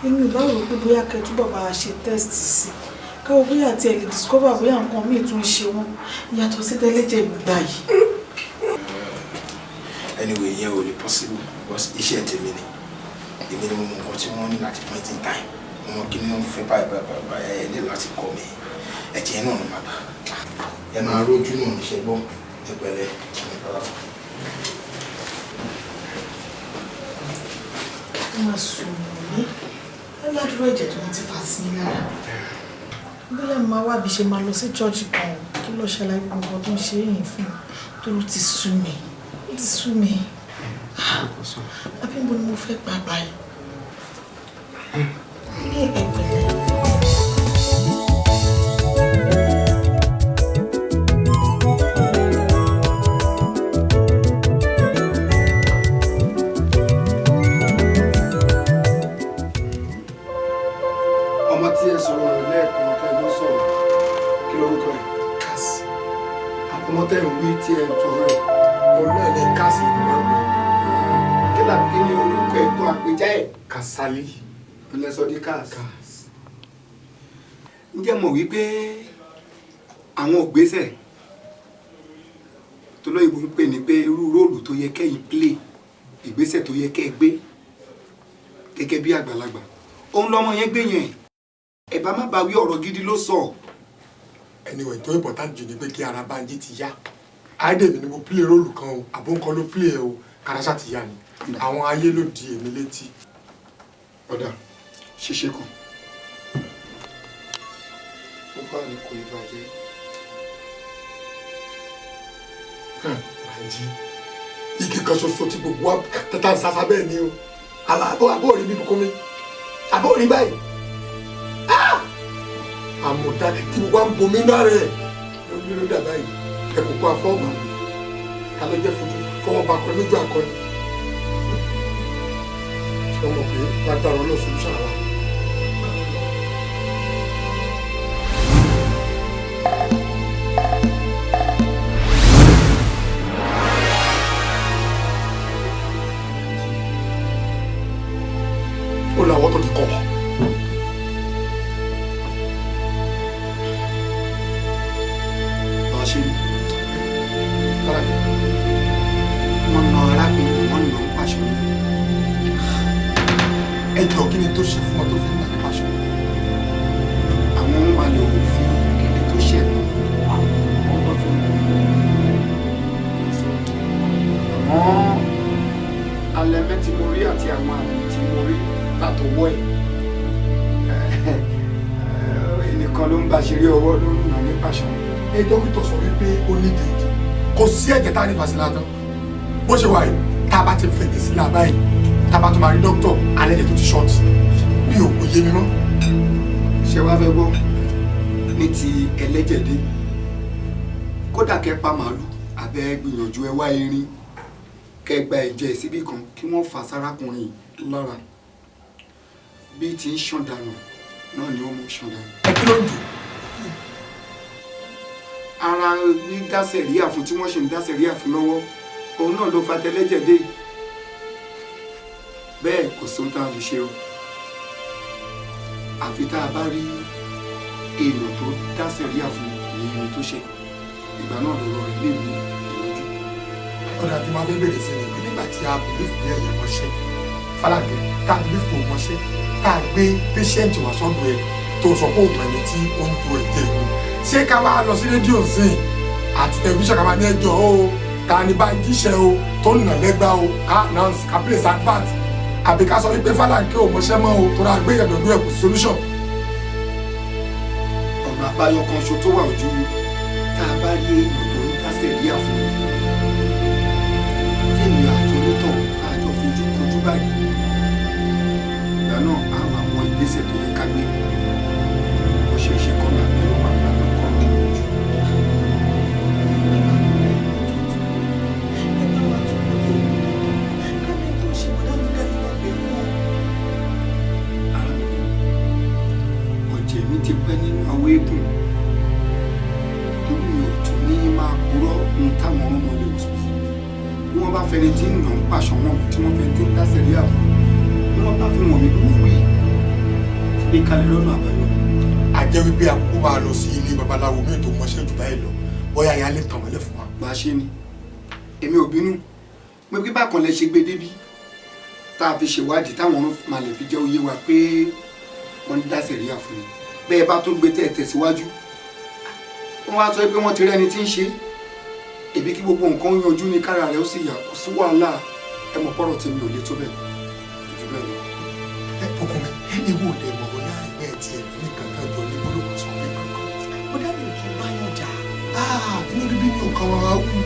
Èmi ò bá rò pé bóyá kẹ́ túbọ̀ bá a ṣe test sí káwọ́, bóyá àti ẹ̀ lè discover bóyá nǹkan míì tún ṣe wọ́n yàtọ̀ sí tẹ́lẹ̀jẹ̀ gbà yìí. Anyway, ìyẹn ò lè possible because iṣẹ́ tèmi ni. Èmi ni mo mọ nǹkan tí wọ́n ní láti point in time. Mo mọ kí ni wọ́n fẹ́ báyìí báyìí báyìí. Ẹ ní láti kọ́ mi. Ẹ̀jẹ̀ náà ló máa gbà. Ẹ máa rójú náà níṣẹ́ gbọ́. Ẹ pẹ̀lẹ́, ẹ bára fún. Ó máa sùn mí ládùúrà ẹ̀jẹ̀ tó ń ti fà sí mi lára. Bóyá máa wá bí ṣe máa lọ sí church kan kí lọ́ọ́ ṣàlàyé gbogbo nǹkan tó ń ṣe èyí fún mi, tó ti sú mi, ó ti sú mi. Àbí mo ni mo fẹ́ gbà báyìí ní ẹ̀pẹ̀lẹ́. Ọmọ tí ẹ sọ̀rọ̀ rẹ̀ lẹ́ẹ̀kan tẹ́ ló sọ̀rọ̀, kí lórúkọ ẹ̀? Cass. Ọmọ tẹ́ ń wí tí ẹ sọ̀rọ̀ ẹ̀ Ọlọ́ọ̀ni Cass Kí ni orúkọ ẹ̀gbọ́n àpèjá ẹ̀? Kasali. Lẹ́sọ̀ di Kas. Ǹjẹ́ mọ̀ wípé àwọn ògbésẹ̀ tó lóyìnbó ń pè ní pé irú róòlù tó yẹ kẹ́yìn play, ìgbésẹ̀ tó yẹ kẹ́ ẹ gbé gẹ́gẹ́ bí àgbàlagbà, òun lọ́mọ yẹn gbé yẹn. Ẹ bá má bá wí, ọ̀rọ̀ gidi ló sọ. Anyway, tó important jù ni pé kí ara Bánjí ti yá. Àìdèmí ni mo play róòlù kan o, àbó nǹkan ló play ẹ o, karasa ti yá ni. Àwọn ayé ló di èmi létí. Ọ̀dà ṣíṣe kan. Ó bá ní kò ìbàjẹ́. Bánjí, igi kan ṣoṣo tí gbogbo wa tata ń sasa bẹ́ẹ̀ ni o. Àbó rí bíbí kún mi. Àbó rí báyìí. Àmọ̀dá tí gbogbo wa ń bomi náà rẹ̀ lórí ló dà báyìí. Ẹ̀kọ́kọ́ afọ́ọ̀mà mi. Ta ló jẹ́ fojú fọwọ́ bá kọ lójú akọni? Ṣé o mọ̀ pé lágbára Ọlọ́run solution wa? Ó làwọn tó di kọ̀. Bá a ṣe ní. Wọ́n na arábìnrin, wọ́n nà ń pàṣọ ní. Ẹ jọ, kí ni tó ṣe fún ọ tó fi ń nà ní pàṣọ? Àwọn ń balẹ̀ òfin ẹni tó ṣẹ̀ nù. Wọ́n bá fún mi. Àmọ́ alẹ́mẹ́ tí mo rí àti àwọn àmì tí mo rí látọwọ́ ẹ̀, ẹnìkan ló ń bá ṣeré ọwọ́ ló ń nà ní pàṣọ. Ẹ dókítà sọ wípé ó ní ìdíje. Kò sí ẹ̀jẹ̀ tá a ní fàṣílà tán. Bó ṣe wà yìí, tá a bá ti fẹ̀jẹ̀ sí lábá yìí, tá a bá tún máa rí dókítà, alẹ́ jẹ̀ tó ti ṣọ́ọ̀tì. Mi ò kò yé mi mọ́. Ṣé wàá fẹ́ gbọ́ ní ti ẹlẹ́jẹ̀ dé? Kódà kẹ́ pa màálù abẹ́ gbìyànjú ẹ wá erin kẹ́ gba ẹ̀jẹ̀ síbì kan kí wọ́n fà sárákùnrin lára, bí ti ń ṣàn dànù náà ni ó mú ṣàn dànù. Ẹ kí ló ń dùn? Ara ní dá sẹ̀ríà fún tí wọ́n ṣe ń dá sẹ̀ríà fún lọ́wọ́, òun náà ló fa tẹlẹ́jẹ̀ dé. Bẹ́ẹ̀ kò sóhun tá a lè ṣe o, àfi tá a bá rí èèyàn tó dá sẹ̀ríà fún ìyẹn ẹni tó ṣe, ìgbà náà lọ́rọ̀ rẹ̀ lè ní ìyànjú. Ọ̀dà tí mo fẹ́ bèrè sí ni pé nígbà tí a believe ní ẹ̀yẹ mọ́ṣẹ́ Fálàkẹ́, tá a believe kò mọ́ṣẹ́, tá a gbé patient wá sọ́dọ̀ ẹ̀ tó sọ pé òun ẹni tí ó ń tu ẹ̀jẹ̀ ìlú, ṣé ká máa lọ sí rédíò sí àti tẹlifíṣàn ká máa ní ẹjọ́ o, ta ni bá ń jíṣẹ́ o tó ń nà lẹ́gbàá o, ká announce, ká place advert, àbí ká sọ wípé Fálàkẹ́ ò mọṣẹ́ mọ́ o tó ra gbé ìyàdọ̀dún ẹ̀ kò sí solution? Ọ̀nà àbáyọ kan ṣo tó wà ojú tá a bá rí èèyàn tó ń dá sẹ̀ríà fún tèmi àti onítọ̀ àjọ fojú kojú báyìí, ìgbà náà á wà mọ ìgbésẹ̀ tó yẹ ká gbé. Ó ṣeé ṣe kọ́nà àbí ó máa gbà lọ́kọ́ lójú. Ọ̀jẹ̀ mi ti pẹ́ nínú àwọn eégún, irú mi ò tún ní máa purọ́ ohun táwọn ọmọ lè wò sí. Bí wọ́n bá fẹni tí ń nà ń pàṣọ wọn, tí wọ́n fẹni tí ń dá sẹ̀ríà fún, bí wọ́n bá fi wọ̀n mí wọ́n wí gbé kalẹ̀ lọ́nà àbáyọ. A jẹ́ wípé àkókò máa lọ sí ilé babaláwo mi tó mọṣẹ́ jù báyìí lọ, bóyá ìyá lè tàn mọ́lẹ̀ fún wa. Bá a ṣe ni, èmi ò bínú mo bí bákan lẹ ṣe gbé débí tá a fi ṣèwádìí táwọn máa lè fi jẹ́ oyé wa pé wọ́n ń dá sẹ̀ríà fún mi. Bẹ́ẹ̀ bá tún gbé tẹ̀ tẹ̀síwájú, wọ́n wá sọ pé wọ́n ti rẹ́ni tí ń ṣe èbí kí gbogbo nǹkan yanjú ní kára rẹ̀ ó sì yà, kò sí wàhálà. Ẹ mọ̀ pọ́rọ̀ tèmi ò lè tó bẹ́ẹ̀ jù bẹ́ẹ̀ lọ. Ẹ kókó mi, ìwọ òde mọ̀ bóyá ẹgbẹ́ ti ẹ̀mí ní kankan jọ ní gbólóhùn sọ pé kankan. Bọ́dá mi ò kí ń bá yàn jà. Inú bíbí ni nǹkan wọn wú.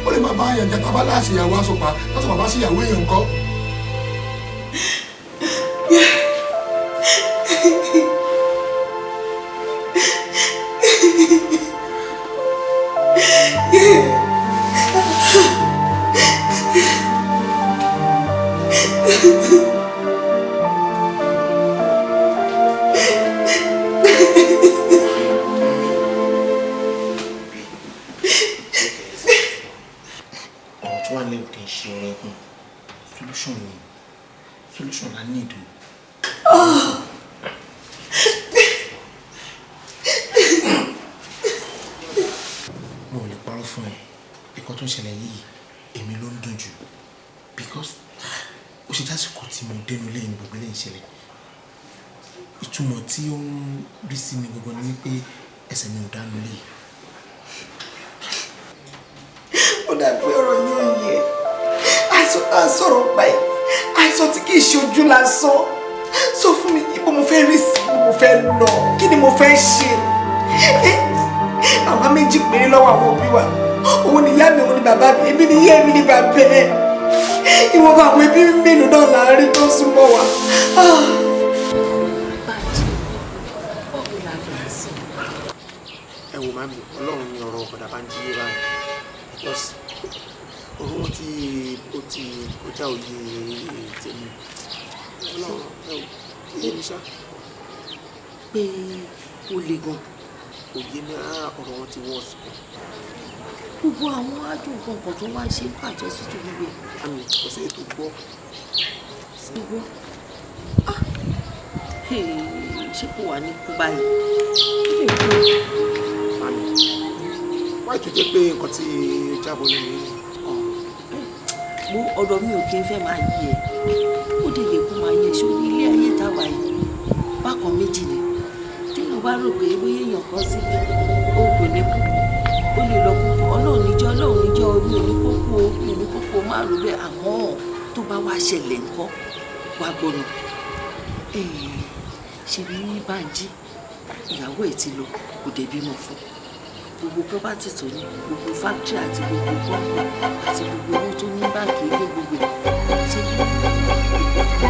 Ó lè má bá yàn jà tá a bá láṣẹ ìyàwó aṣọpa, lọ́sọ̀ bàbá sí ìyàwó èèyàn kọ́. Ọ̀rọ̀ tó wà lẹ́yìn kì í ṣe ọ̀rọ̀ ẹkún. Solution ni, solution la need o. Mo ò lè parọ́ fún ẹ, nǹkan tó ń ṣẹlẹ̀ yìí èmi ló ń dùn jù, because ó ṣe jásìkò tí mo dénú lé ní gbogbo eléyìí ṣẹlẹ̀. Ìtumọ̀ tí ó ń rí sí mi gbogbo ni wípé ẹsẹ̀ mi ò dánú lé. Ó dàbí ọ̀rọ̀ yóò yẹ. Àìsàn tá a sọ̀rọ̀ pa ẹ̀, àìsàn tí kì í ṣe ojú lásán. Sọ fún mi, ibo mo fẹ́ rí sí, ibo mo fẹ́ lọ, kí ni mo fẹ́ ṣe? Àwa méjì péré lọ́wọ́ àwọn òbí wa. Òun ni ìyá mi, òun ni bàbá mi, èmi ni ìyá, èmi ni bàbá ẹ̀. Ìwọ̀nba àwọn ẹbí mélòó náà là ń rí tó súnmọ́ wa. Ẹ wò màmí, Ọlọ́run ní ọ̀rọ̀ ọ̀dà bá ń jí yé báyìí, because ọ̀rọ̀ wọn ti ó ti kọjá òye tèmi. Ọlọ́run ẹ wò yé mi ṣá. Pé ó le gan. Kò yé mi rárá, ọ̀rọ̀ wọn ti wọ́ọ̀sì gan. Gbogbo àwọn ájò nǹkan tó wá ṣe pàtó sí tó gbogbo ẹ̀. Àmì kò sí ètò gbọ́. Gbogbo ṣé kò wà ní kú báyìí? Màmí, wáyé tó jẹ́ pé nǹkan tí jábọ̀ nínú yìí. Mo ọ̀rọ̀ mi ò kí n fẹ́ máa yí ẹ. Ó dẹ̀ yẹ kó máa yẹ ṣó ní ilé ayé tá a wà yìí. Bákan méjì ni. Téèyàn bá rò pé bóyá èèyàn kan sí ó kò ní kú. Ó lè lọ kú. Ọlọ́run níjọ́, Ọlọ́run níjọ́, mi ò ní kó kú o, mi ò ní kó kú o, má rò bẹ́ẹ̀. Àmọ́ tó bá wá ṣẹlẹ̀ ńkọ́, wá gbọ́nà. Ṣe bí Bánjí, ìyàwó ẹ̀ ti lọ, kò dé bímọ fún. Gbogbo property tó ní, gbogbo factory àti gbogbo company àti gbogbo owó tó ní báńkì ilé gbogbo ẹ̀. Ṣé bí gbogbo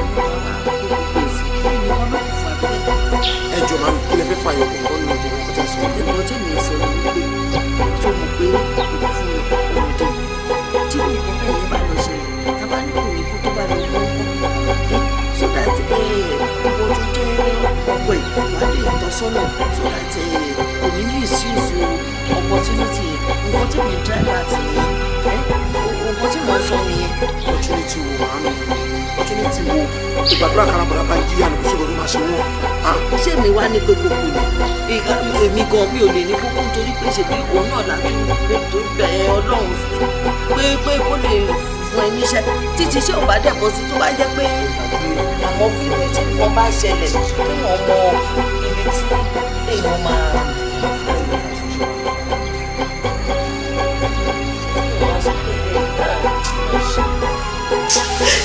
ẹ̀ fún kí ni wọ́n ló kù fún abẹ́rẹ́? Ẹ jọ màmí, kí lẹ fẹ́ fàyọ̀ gbọ̀ngàn nínú gbogbo nǹkan tí a sọ? Nǹkan tí mi sọ ni wípé tó mọ̀ pé òkú fún mi ọmọdé tí nǹkan bẹ́ẹ̀ yẹn bá lọ ṣẹlẹ̀, tá bá ní kò ní kú tó bá lọ kú ńkọ́? So that ìwọ tó jẹ́ ọkọ ẹ̀ wà lè tọ́ sọ́nà, so that kò ní misuse opportunity yẹn. Nǹkan tí mi try láti yẹn, nǹkan tí mo ń sọ nìyẹn. Opportunity wo màmí? Opportunity wo? Ìgbàdúrà karabọ̀dà bá ń jí àná kó sọ̀rọ̀ ló máa ṣe wọ́n. Ṣé mi wá ní pé kókó ni? Èmi gan mi ò lè ní kókó nítorí pé ṣèbí òun náà láti tó bẹ Ọlọ́run fún pé pé kó lè fún ẹ níṣẹ́ títí ṣé ò bá dẹ̀ bọ́ sí tó bá jẹ́ pé àmọ́ fífi tí nǹkan bá ṣẹlẹ̀ kí wọ́n mọ ibi tí èèyàn máa.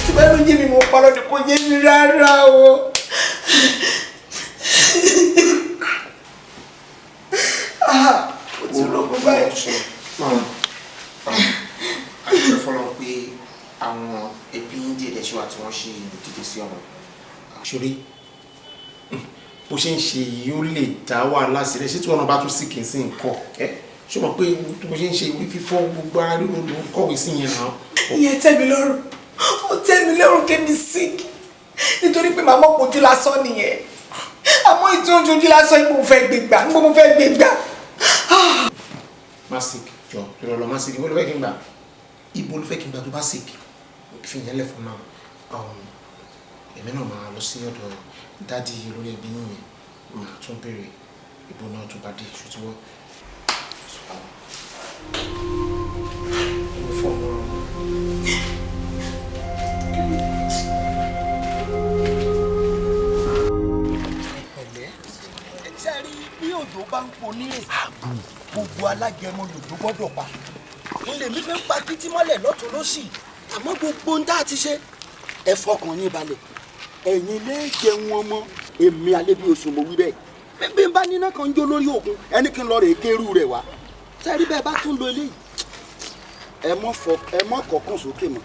Tí bá ló yé mi, mo parọ́ ni, kò yé mi rárá o. Ó ti rògbò báyìí. Àdúgbò fọlọ́ pé àwọn ẹbí ń dìde ṣe wà tí wọ́n ṣe dìde sí ọmọ. Ṣeré bó ṣe ń ṣe yìí ó lè dá wàhálà sílẹ̀. Ṣé tí wọn bá tún sì kì í sí nǹkan ẹ ṣé o mọ̀ pé bó ṣe ń ṣe orí fífọ́ gbogbo ara ríro ló ń kọ̀wé sí yẹn náà. Ìyẹn tẹ́ mi lọ́rùn, ó tẹ́ mi lọ́rùn kémi sick nítorí pé màmá pojú lásán nìyẹn. Àmọ́ ìtú ojú lásán yìí mo fẹ́ gbé gbà, mo fẹ́ gbé gbà. Má sick jọ, ìrọ̀lọ́ má sick. Ibo ló fẹ́ kí n gbà? Ibo ló fẹ́ kí n gbà tó bá sick? Fi yẹn lẹ̀ fún náà. Èmi náà máa lọ sí ọ̀dọ̀ dádì olórí ẹbí yìnyín, máa tún béèrè ibo náà tó bá dé ṣùtúwọ́. Ṣé rí bí òjò bá ń ponírè, gbogbo alágẹmọ lòjò gbọ́dọ̀ pa. N lèmi fi ń pa kítí mọ́lẹ̀ lọ́tún lọ́sì, àmọ́ gbogbo ń dá ti ṣe, ẹ fọkàn yín balẹ̀, ẹ̀yin lè jẹun ọmọ. Èmi alẹ́ bí oṣù mo wí bẹ́ẹ̀, bí n bá níná kan jó lórí òkun, ẹni kí n lọ rè é kérú rẹ̀ wá. Ṣé rí bẹ́ẹ̀ bá tún lo eléyìí, ẹ mọ́ kọ̀ọ̀kan sókè mọ́.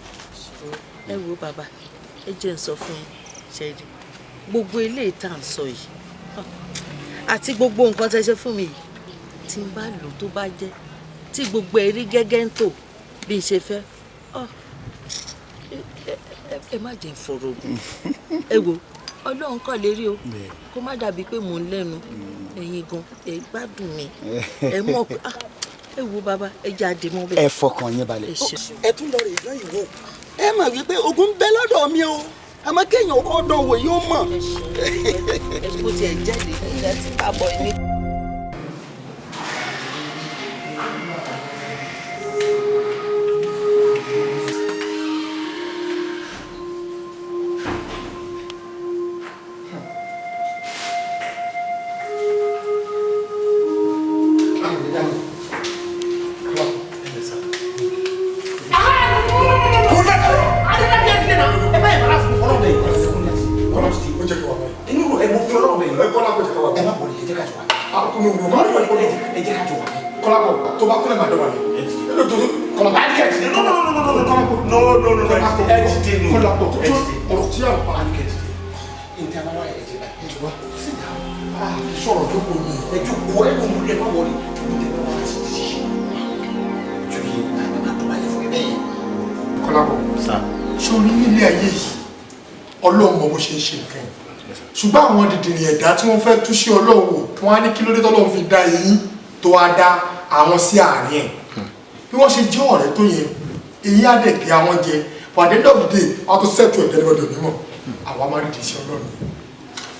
Ẹ wo bàbá, ẹ jẹ́ n sọ fún yín, ṣe rí gbogbo eléyìí tá à ń sọ yìí àti gbogbo nǹkan tẹ́ ṣe fún mi yìí, tí n bá lò tó bá jẹ́ tí gbogbo ẹ rí gẹ́gẹ́ ń tò bí n ṣe fẹ́, ẹ má jẹ́ n fọ̀rọ̀ gùn. Ẹ wo Ọlọ́run kàn lè rí o, kó má dàbí pé mò ń lẹ́nu ẹ̀yin gan, ẹ gbádùn mi, ẹ mọ̀ pé Ẹ wo bàbá, ẹ jẹ́ àdèmọ́ bẹ́ẹ̀. Ẹ fọkàn yín balẹ̀. Ẹ tún lọ rè dán ìwò, ẹ mọ̀ wípé ogun ń bẹ lọ́dọ̀ mi o, àmọ́ kéèyàn kọ́ dán wò yóò mọ̀. Ẹ kó tiẹ̀ jáde nígbà tí bàbọ̀ ní. Ṣùgbọ́n àwọn dìdìrì ẹ̀dá tí wọ́n fẹ́ tú sí Ọlọ́run wò, wọ́n á ní kí ló dé tọ́lọ́run fi dá eyín tó wá dá àwọn sí àárín ẹ̀. Bí wọ́n ṣe jẹ́ ọ̀rẹ́ tó yẹn, eyín á dẹ̀ kí àwọn jẹ. But at the end of the day, wọ́n á tún sẹ́tù ẹ̀dẹ́ lọ́dọ̀ onímọ̀. Àwa máa rí di iṣẹ́ Ọlọ́run.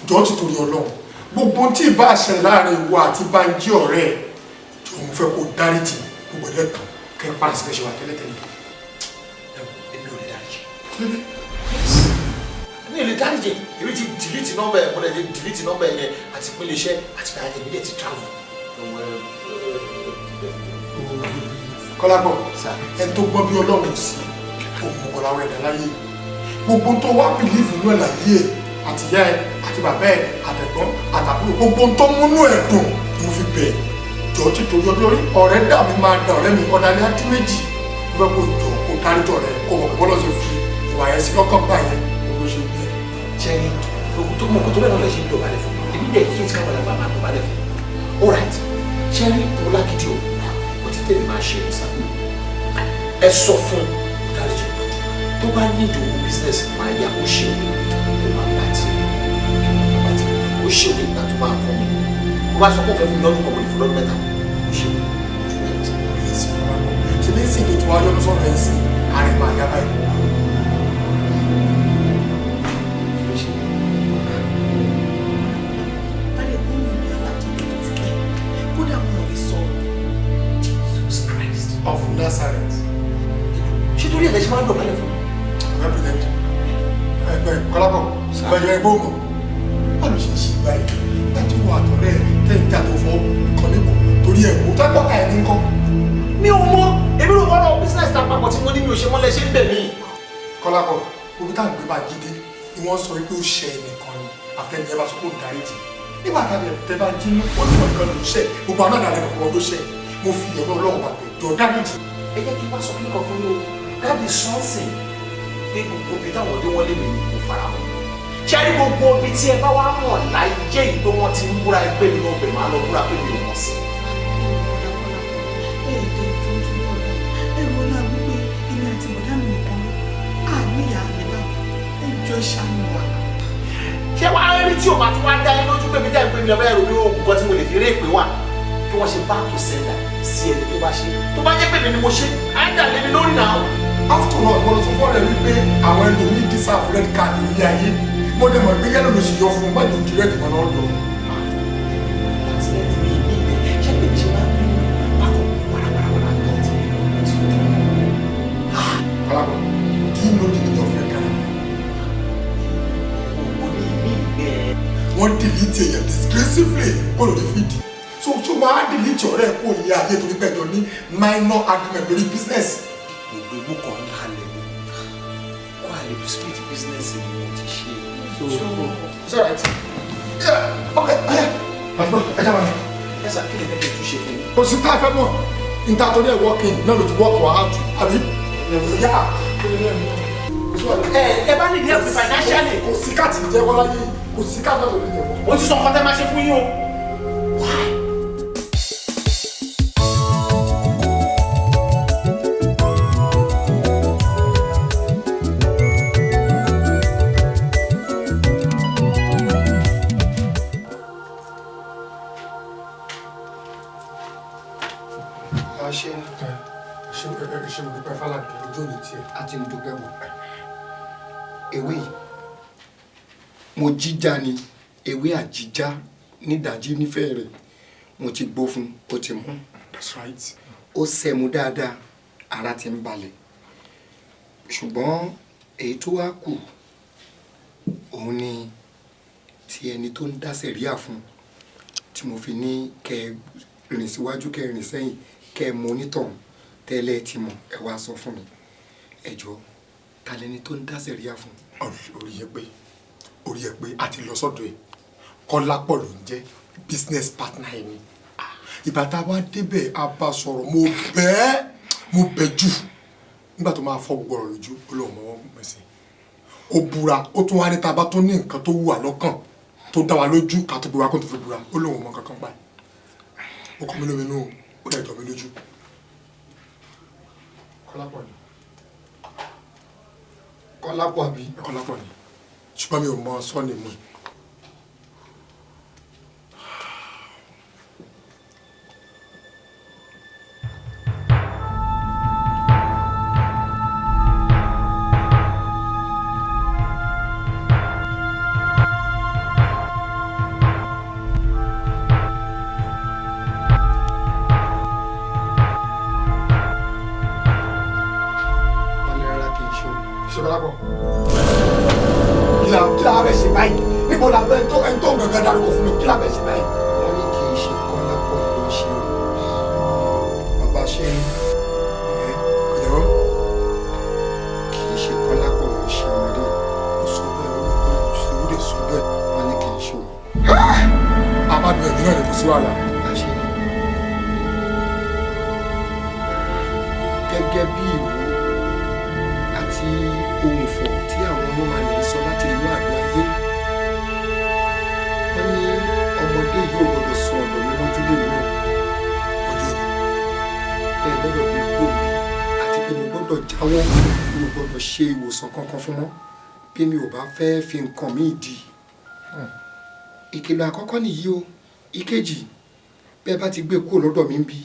Jọ̀ọ́ ti torí Ọlọ́run. Gbogbo tí ì bá ṣẹlẹ̀ láàrin ìwọ àti Bánjí ọ̀rẹ́ ẹ̀, jọ̀ọ́ mo fẹ́ kó dáríjì gbogbo ẹ̀dẹ́ kan kẹ́ padà sí bẹ́ẹ̀ ṣe wà tẹ́lẹ̀tẹ́lẹ̀. Èmi ò lè dáríjì. Mi ò lè dáríjì. Èmi ti delete nọ́mbà ẹ̀, mo lè ti delete nọ́mbà ẹ̀ yẹn àti pínlẹ̀ iṣẹ́ àti pé èmi dẹ̀ ti travel. Kọ́lápọ̀, ẹni tó gbọ́n bí Ọlọ́run sí, òun kò láwọn ẹ̀dá láyé. Gbogbo tó wá bìlífù inú ẹ̀ láyé ẹ̀, àti ìyá ẹ̀, àti bàbá ẹ̀, àtẹ̀gbọ́n, àtàbúrò, gbogbo tó múnú ẹ̀ dùn ni mo fi bẹ̀. Jọ̀ọ́ ti torí ọdún lórí ọ̀rẹ́ dà mí máa da ọ̀rẹ́ mi ọ̀dàlẹ́ á dín méjì. Mo fẹ́ kó jọ kó dáríjọ rẹ̀ kó mọ̀ bọ́lọ́ ṣe fi ìwà yẹn sí lọ́kàn báyẹn ló ṣe gbé. Ṣẹ́ni, ogun tó mọ̀ kó tó bẹ́ẹ̀ náà lè ṣe ń dọ̀bálẹ̀ fún mi. Èmi dẹ̀ kí n ti káwọn àgbà máa dọ̀bálẹ̀ fún mi. All right, ṣẹ́ni mo lágídí o, ó ti tẹ̀lé máa ṣe é sá. Ẹ sọ fún dáríjì tó bá ní ìdòwò business máa yá ó ṣe òwe kó máa bá ti ó ṣe òwe ìgbà tó máa fún mi. Ó bá sọ pé òun fẹ́ fún mi lọ́dún kan, mo lè fún lọ́dún mẹ́ta. Ó ṣe òwe. Ṣe ní sìn tó ti wá yọ́nú sọ̀rọ̀ ẹ̀ sí ààrẹ máa yá báyìí. Of Nazareth. Ṣé torí ẹ̀ lẹ ṣe máa ń dọ̀bálẹ̀ fún mi? Represent. Ẹgbẹ́ Kọ́lápọ̀, ẹgbẹ́ ẹgbẹ́ òmò. Báwo ló ṣe ṣe báyìí? Láti wọ àtọ̀rẹ́ ẹ̀ tẹ́ ìjà tó fọ́ kan lẹ́kọ̀ọ́ torí ẹ̀ kó tẹ́pọ̀ ká ẹ̀ ní kọ́. Mi ò mọ̀, èmi ló wọ́n business ta papọ̀ tí mo ní mi ò ṣe mọ́lẹ̀ ṣe ń bẹ̀ mí. Kọ́lápọ̀, omi tá à ń gbé bá jíde ni wọ́n sọ pé ó ṣe ẹnìkan ni àfẹ́ni ẹ bá sọ pé ó dáríjì. Nígbà tá a tẹ bá jí ní ọdún kan ló ṣẹ̀, gbogbo àwọn àdàlẹ́ kọ̀ọ̀kan ló ṣẹ̀. Mo fi ọ̀rọ̀ Ọlọ́run bàbẹ̀ jọ dáríjì. Ẹ jẹ́ kí n wá sọ kíkọ fún mi o, dáàbì sọ́ọ̀sì pé gbogbo ibi táwọn ọdẹ wọn lé mi kò fara mọ́. Ṣé rí gbogbo ibi tí ẹ bá wá mọ̀ láyé yìí pé wọ́n ti ń búra ẹgbẹ́ mi náà bẹ̀ máa lọ búra pé mi ò mọ̀ sí. Ṣé wàá rí tí o máa tún wá dá yín lójú pé mi dá ìpè mi ọ̀bẹ ẹ̀rọ mi oògùn kan tí mo lè fi rí èpè wà kí wọ́n ṣe back to sender sí ẹni tó bá ṣe tó bá jẹ́ pé mi ni mo ṣe á dà lé mi lórí náà. After all, mo lọ sọ fún ọ̀rẹ́ wípé àwọn ẹlòmíì deserve red card ní ayé mo dẹ̀ mọ̀ pé yẹ́lò ló sì yọ fún un má jò di red mọ́ lọ́dọ̀. Kọ́lápọ̀, do you know the meaning of red card? Wọ́n delete èèyàn disgracefully kó lórí fídì. So tó máa delete ọ̀rẹ́ kó ní ayé torí pé ẹjọ́ ní minor argument lórí business. Gbogbo ewu kan ń halẹ̀ ni kó àlè split business ni mo ti ṣe. So it's alright. Yeah, okay. Ẹ jẹ́ wọn. Ẹ sà kí lè fẹ́ kí n tún ṣe fún mi. Kò sí tá a fẹ́ mọ̀ níta torí ẹ̀ working náà ló ti work wà á tù àbí. Yá. Ẹ bá nídìí help financially. Kò sí káàtì jẹ́wọ́ láyé, kò sí káàtì náà ló lè jẹ́wọ́. Mo ti sọ nǹkan tẹ́ máa ṣe fún yín o. Why? Dúpẹ́ bọ̀. Ewé yìí mo jíjà ni, ewé àjíjá nídàájí nífẹ̀ẹ́ rẹ̀, mo ti gbó fún, ó ti mú. That's right. Ó sẹ̀mú dáadáa, ara ti ń balẹ̀. Ṣùgbọ́n èyí tó wá kù òun ni ti ẹni tó ń dá sẹ̀ríà fún, tí mo fi ní kẹ́ ẹ rìn síwájú, kẹ́ ẹ rìn sẹ́yìn, kẹ́ ẹ mọ onítọ̀hún tẹ́lẹ̀ ti mọ̀, ẹ wá sọ fún mi. Ẹ jọ̀ọ́, ta lẹni tó ń dá sẹ̀ríà fún? Orí yẹ pé, orí yẹ pé a ti lọ sọ́dọ̀ ẹ̀. Kọ́lápọ̀ ló ń jẹ́ business partner ẹ̀ ni. Ìgbà tá a wá débẹ̀, a bá sọ̀rọ̀, mo bẹ́ẹ̀, mo bẹ̀ jù. Nígbà tó máa fọ́ gbogbo ọ̀rọ̀ lójú, ó lóun mọ́wọ́ mẹ́sìn. Ó búra, ó tún wá ní tá a bá tún ní nǹkan tó wù wá lọ́kàn tó dá wa lójú ká tó búra kó tó fi búra, ó lóun mọ kankan pa ẹ̀. Ó kọ́ mi lóminú, ó dẹ̀ jọ mi lójú. Kọ́lápọ̀ ni. Kọ́lápọ̀ àbí? Kọ́lápọ̀ ni. Ṣùgbọ́n mi ò mọ sọ́ọ̀nì mu. Kí la fẹ́ ṣe báyìí? Níbo la fẹ́ tó ẹni tó gangan dárúkọ fún mi? Kí la fẹ́ ṣe báyìí? Wọ́n ní kì í ṣe Kọ́lápọ̀ ló ṣe o. Bàbá ṣe é, kì í ṣe Kọ́lápọ̀ ló ṣe ọmọdé. Ó sọ bẹ́ẹ̀, ó lè ó lè sọ bẹ́ẹ̀. Wọ́n ní kì í ṣe o. A bá gbìyànjú náà ní kò sí wàhálà. Gẹ́gẹ́ bí ìwò àti ohun ìfọ̀ tí àwọn ọmọ máa lè sọ láti inú àgọ́ ayé, wọ́n ní ọmọdé yóò gbọ́dọ̀ sọ ọ̀dọ̀ mi mọ́jú lè mú ọjọ́ mi ẹ gbọ́dọ̀ gbé kó mi, àti pé mo gbọ́dọ̀ jáwọ́, mi ò gbọ́dọ̀ ṣe ìwòsàn kankan fún wọn bí mi ò bá fẹ́ fi nǹkan míì di. Ìkìlọ̀ àkọ́kọ́ nìyí o. Ìkejì, bẹ́ẹ̀ bá ti gbé kúrò lọ́dọ̀ mi ń bí,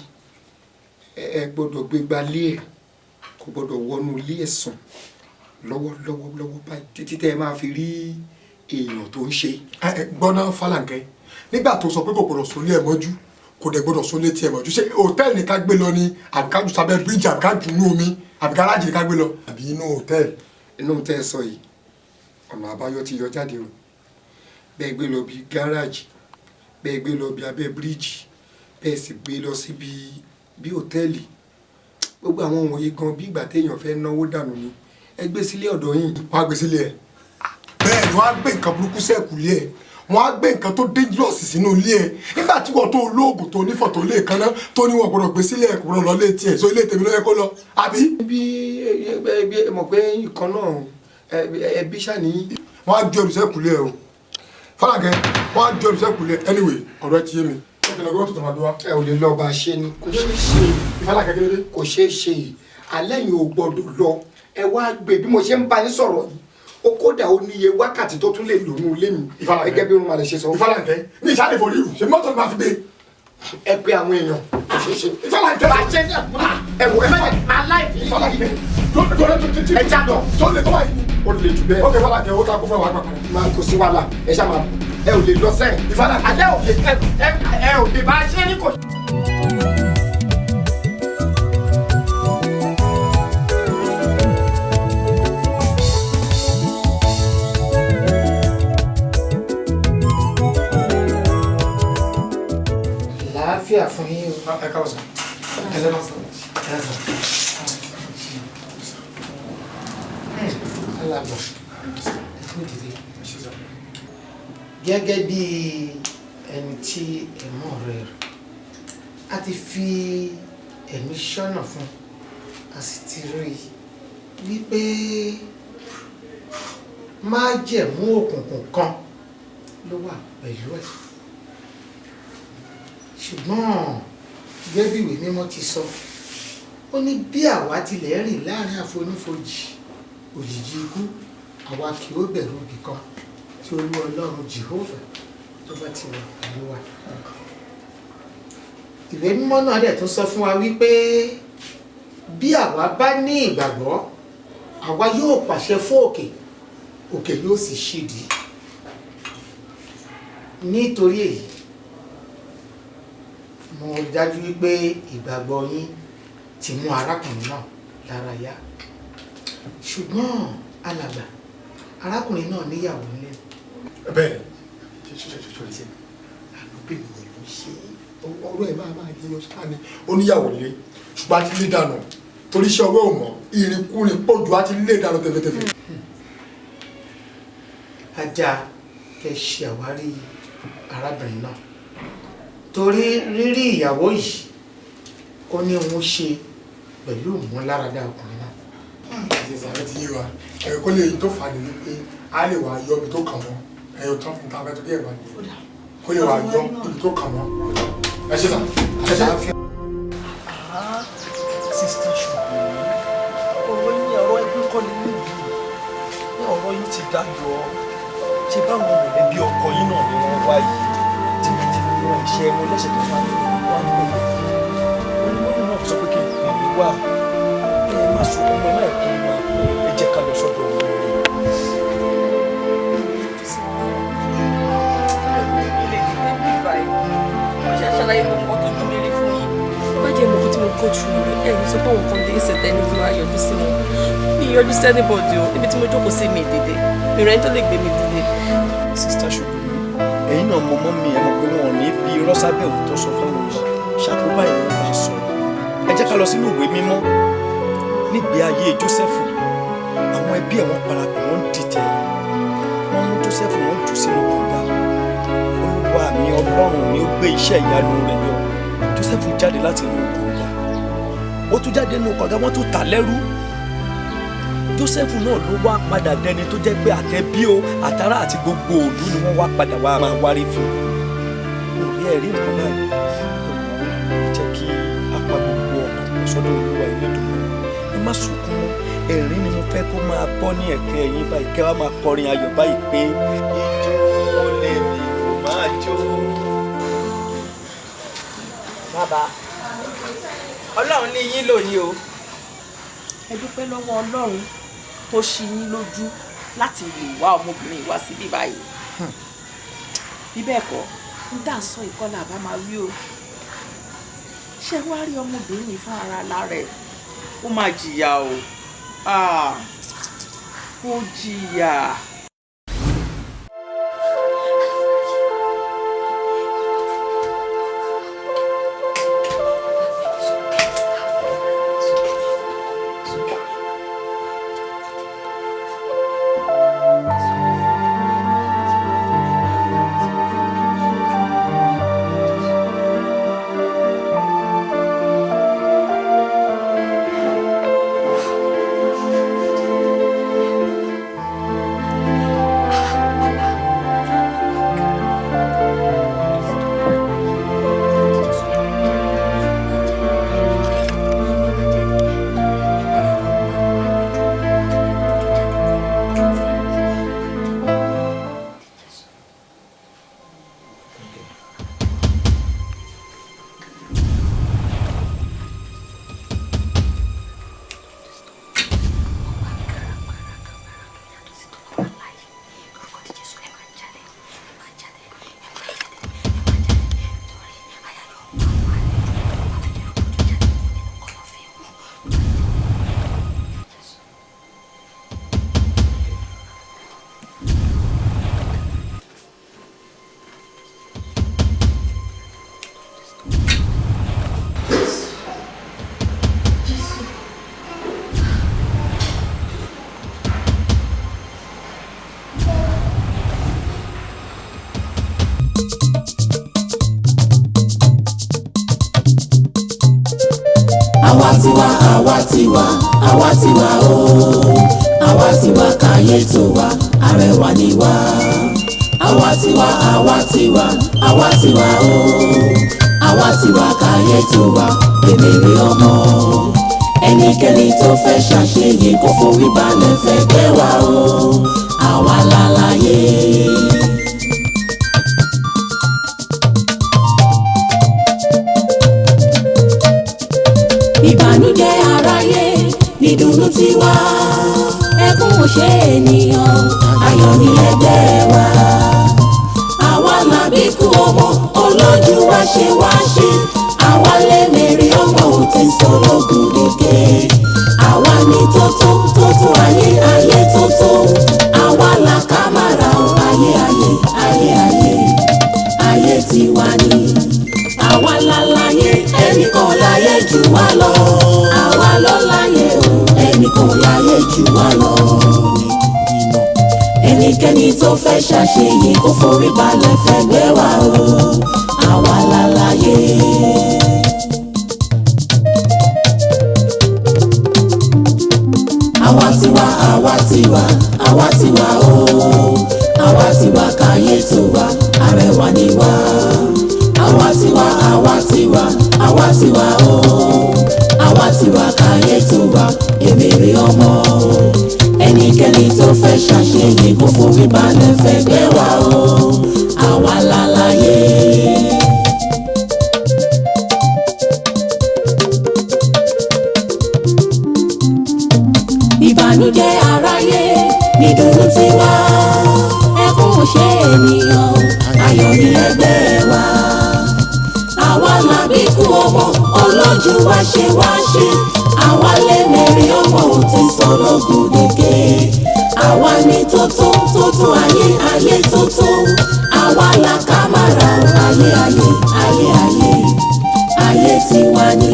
ẹ gbọ́dọ̀ gbé gbalé ẹ̀, kò gbọ́dọ̀ wọnú ilé ẹ̀ sùn lọ́wọ́lọ́wọ́ lọ́wọ́ báyìí títí tẹ́ ẹ máa fi rí èèyàn tó ń ṣe. Gbọ́ná Fálànkẹ́, nígbà tó sọ pé kò gbọ́dọ̀ sólé ẹ̀ mọ́jú, kò dẹ̀ gbọ́dọ̀ sólé tiẹ̀ mọ́jú, ṣé hòtẹ́ẹ̀lì ni ká gbé lọ ni, àbí ká jù sábẹ́ bíríìjì, àbí ká jù inú omi, àbí gáràjì ni ká gbé lọ, àbí inú hòtẹ́ẹ̀lì? Inú tẹ́ ẹ sọ yìí, ọ̀nà àbáyọ ti yọ jáde o. Bẹ́ẹ̀ gbé lọ bí gáràjì, bẹ́ẹ̀ gbé lọ bí abẹ́ bíríìjì, bẹ́ẹ̀ sì gbé lọ síbi bí hòtẹ́ẹ̀lì. Gbogbo àwọn wọ̀nyí gan bí ìgbà téèyàn fẹ́ náwó dànù ni. Ẹ gbé sílé ọ̀dọ̀ yín. Wọ́n á gbé sílé ẹ̀. Bẹ́ẹ̀ ni wọ́n á gbé nǹkan burúkú sẹ́ẹ̀kù lé ẹ̀. Wọ́n á gbé nǹkan tó dangerous sínú ilé ẹ̀. Nígbà tí wọ́n tó olóògùn tó onífọ̀ tó lè kaná tó ní wọ́n gbọ́dọ̀ gbé sílé ẹ̀, kò gbọ́dọ̀ lọ lé tiẹ̀, so ilé tèmi ló yẹ kó lọ. Àbí? Bí ẹ mọ̀ pé nǹkan náà ẹbí ṣàní. Wọ́n á ju ẹrù sẹ́ẹ̀kù lé ẹ o. Fálànkẹ́, wọ́n á ju ẹrù sẹ́ẹ̀kù lé ẹ. Anyway, ọ̀rọ̀ ẹ ti yé mi. Ẹ ò lè lọ bá a ṣe ni, kò ṣeé ṣe. Ìfálànkẹ́ kí ló dé? Kò ṣeé ṣe. Alẹ́ yìí ò gbọ́dọ̀ lọ. Ẹ wá gbé bí mo ṣe ń bá yín sọ̀rọ̀ yìí, ó kódà ó níye wákàtí tó tún lè lò ní ilé mi gẹ́gẹ́ bí irun màlẹ̀ ṣe sọ. Ìfálànkẹ́, mi ìṣàlẹ̀ forí rù, ṣe mọ́tò ni màá fi gbé. Ẹ pé àwọn èèyàn, kò ṣeé ṣe. Ìfálànkẹ́, bá a ṣe ẹ wò ẹ má máa láìpẹ́. Ìfálànkẹ́, ẹ já lọ. Tó lè tó báyìí. Ó lè jù bẹ́ẹ̀. Ok, Ìfálànkẹ́, ó ta kó fún ẹ wàá gbà padà. Máa kò sí wàhálà, ẹ ṣá máa ẹ ò lè lọ sẹ́yìn. Ìfálànkẹ́, alẹ́ ò lè ẹ ò lè bá a ṣe ní kò. Àlàáfíà fún yín o. Ẹ káwọ́ sọ. Ẹ lẹ́nu sọ. Alàgbà, ẹ kú dìde. Gẹ́gẹ́ bí ẹni tí ẹ̀mọ́ rẹ̀ rẹ̀, a ti fi ẹ̀mí ṣọ́nà fún, a sì ti rí i wípé májẹ̀mú òkùnkùn kan ló wà pẹ̀lú ẹ̀. Ṣùgbọ́n gẹ́gẹ́ bí ìwé mímọ́ ti sọ, ó ní bí àwa tilẹ̀ rìn láàrin àfonífojì òjìji ikú, àwa kì ó bẹ̀rù ibì kan tí Olúwa Ọlọ́run Jehovah tó bá ti wà pẹ̀lú wa. Ìwé mímọ́ náà dẹ̀ tún sọ fún wa wípé bí àwa bá ní ìgbàgbọ́ Àwa yóò pàṣẹ fún òkè, òkè yóò sì ṣídìí. Nítorí èyí, mo rí dájú wípé ìgbàgbọ́ yín ti mú arákùnrin náà lára yá. Ṣùgbọ́n alàgbà, arákùnrin náà níyàwó nílé. Bẹ́ẹ̀ ni, ṣe àlùbẹ̀rẹ̀ yẹn ló ṣe ọ̀rọ̀ ẹ̀ máa jẹyọ ṣáà ni. Ó níyàwó nílé, ṣùgbọ́n a ti lé dànù torí iṣẹ́ ọwọ́ ò mọ̀, ìrìnkúrìn pọ̀ jù, a ti lé dànù tẹ̀fẹ̀tẹ̀fẹ̀. Ajá kẹ́ ṣe àwárí arábìnrin náà, torí rírí ìyàwó yìí ó ní òun ṣe pẹ̀lú ìmúláradá ọkùnrin náà. Ṣe sàrẹ́ ti yé wa, ẹ̀rọ kó lè yí tó fà ní wípé a lè wà yọ ibi tó kàn wọ́n, ẹ̀yọ tán fún ta abẹ́tọ́ bí ẹ̀wà ni kó lè wà yọ ibi tó kàn wọ́n. Ẹ ṣe sà, ẹ ṣe. Sista ṣùgbọ́n ọ̀rọ̀ yín, ọ̀rọ̀ ẹgbẹ́ kọ́ ni níyì ní ọ̀rọ̀ yín ti dayọ̀. Ṣé báwọn mọ̀lẹ́bí ọkọ yín náà ni wọ́n wá yìí tí mo ti rán iṣẹ́ wọn lẹ́sẹ̀ tó wá wá ń pè é? Wọ́n ní mọ́mí náà sọ pé kí n pè mí wá. Ẹ má sunkún mọ́, ẹ má kú máa kú, ẹ jẹ́ ká lọ sọ́dọ̀ wọn. Bá jẹ́ ìmọ̀kàn tí mo kó jù mí, ẹ ní sọ pé àwọn kan dé ìṣẹ̀tẹ̀ ní kí wọ́n á yọjú sí wọn. Mi yọjú sí anybody o, ibi tí mo jókòó sí mi dìde, mi rẹ̀ ń tó lè gbé mi dìde. Sista ṣùgbọ́n ẹ̀yin náà mọ mọ́ mi, ẹ mọ̀ pé wọn ò ní fi irọ́ sábẹ́ òótọ́ sọ fáwọn yìí, ṣàkóbá ìlú bá sọ. Ẹ jẹ́ ká lọ sínú ìwé mímọ́. Nígbé ayé Jósẹ́fù, àwọn ẹbí ẹ̀ wọ́n parapọ̀, wọ́n dìtẹ̀, wọ́n mú Jósẹ́fù, wọ́n jù sínú kànga. Olúwa mi Ọlọ́run mi ó gbé iṣẹ́ ìyanu rẹ̀ yọ. Jósẹ́fù jáde láti inú kànga, ó tún jáde nínú kànga, wọ́n tún tà lẹ́rú. Jósẹ́fù náà ló wá padà dẹni tó jẹ́ pé àtẹ̀bí o, àtàrà àti gbogbo òlú ni wọ́n wá padà wá máa wárí fún un. Orí ẹ̀rí nǹkan báyìí, ẹ jẹ́ kí a pa gbogbo ọkàn pọ̀ sọ́dọ̀ Olúwa Elédùmarè. Ẹ má sunkún mọ́, ẹ̀rín ni mo fẹ́ kó máa bọ́ ní ẹ̀kẹ́ ẹ̀yìn báyìí, kẹ́ wá máa kọrin ayọ̀ báyìí pé ijó lèmi ò máa jó. Bàbá, Ọlọ́run ní yín lónìí o. Ẹ dúpẹ́ lọ́wọ́ Ọlọ́run tó ṣí yín lójú láti lè wá ọmọbìnrin wá síbí báyìí. Bí bẹ́ẹ̀ kọ́, ń dà sọ ìkọlà àbá máa wí o. Ṣé wàá rí ọmọbìnrin yìí fún ara lára ẹ̀? Ó máa jìyà o. Ó jìyà. Àwa tiwa, àwa tiwa, àwa tiwa ooo. Àwa tiwa káyé tó wa, arẹwà ni wá. Àwa tiwa, àwa tiwa, àwa tiwa ooo. Àwa tiwa káyé tó wa, èmèrè ọmọ. Ẹnikẹ́ni tó fẹ́ ṣàṣeyẹ kó forí balẹ̀ fẹ́ gbẹ́ wa o. Àwa lálàyé. Ìbànújẹ́ aráyé nídùnnú tiwa. ṣe ènìyàn, ayọ̀ ní ẹgbẹ́ wa. Àwa làbíkú ọmọ olójú wa ṣe wá ṣe. Àwa lè mèrè ọmọ òtí sọlọ́gùn dèké. Àwa ní tótó tótó ayé ayé tótó. Àwa là ká mára o ayé ayé ayé ayé ayé tiwa ni. Àwa la láyé, ẹnì kan láyé jù wá lọ. Àwa ló láyé o, ẹnì kan láyé jù wá lọ. Ẹnikẹ́ni tó fẹ́ ṣàṣeyè kó forí balẹ̀ fẹ́gbẹ́ wa o. Àwa la láyé. Àwa tiwa, àwa tiwa, àwa tiwa o. Àwa tiwa káyé tó wa, arẹwà ni wá. Àwa tiwa, àwa tiwa, àwa tiwa o. Àwa tiwa káyé tó wa, èmèrè ọmọ. Ẹnikẹ́ni tó fẹ́ ṣàṣeyè kó forí balẹ̀ fẹ́gbẹ́ wa o. Àwa la láyé. Ìbànújẹ́ aráyé nídùnnú tiwa, ẹkún ò ṣe ènìyàn, ayọ̀ ní ẹgbẹ́ wa. Àwa làbíkú ọmọ olójú wa ṣe wá ṣe. Àwa lè mẹ́rin ọmọ òtí sọlọ́gùn dèké. Àwa ní tótó tótó ayé ayé tótó. Àwa là ká mára o ayé ayé ayé ayé ayé tiwa ni.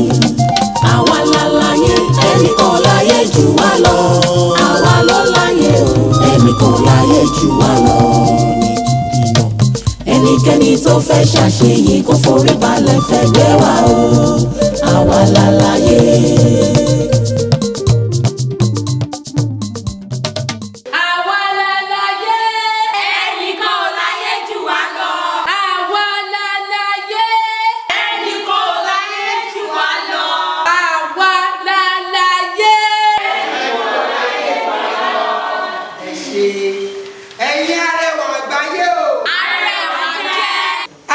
Àwa la láyé, ẹnì kan láyé jù wá lọ. Àwa ló láyé o, ẹnì kan láyé jù wá lọ. Ẹnikẹ́ni tó fẹ́ ṣàṣeyè kó forí balẹ̀ fẹ́gbẹ́ wa o. Àwa la láyé. Àwa la láyé, ẹnìkan ò láyé jù wá lọ. Àwa la láyé, ẹnìkan ò láyé jù wá lọ. Àwa la láyé. Ẹ ṣe ẹ̀yin arẹwà àgbáyé o. Arẹwà jẹ́.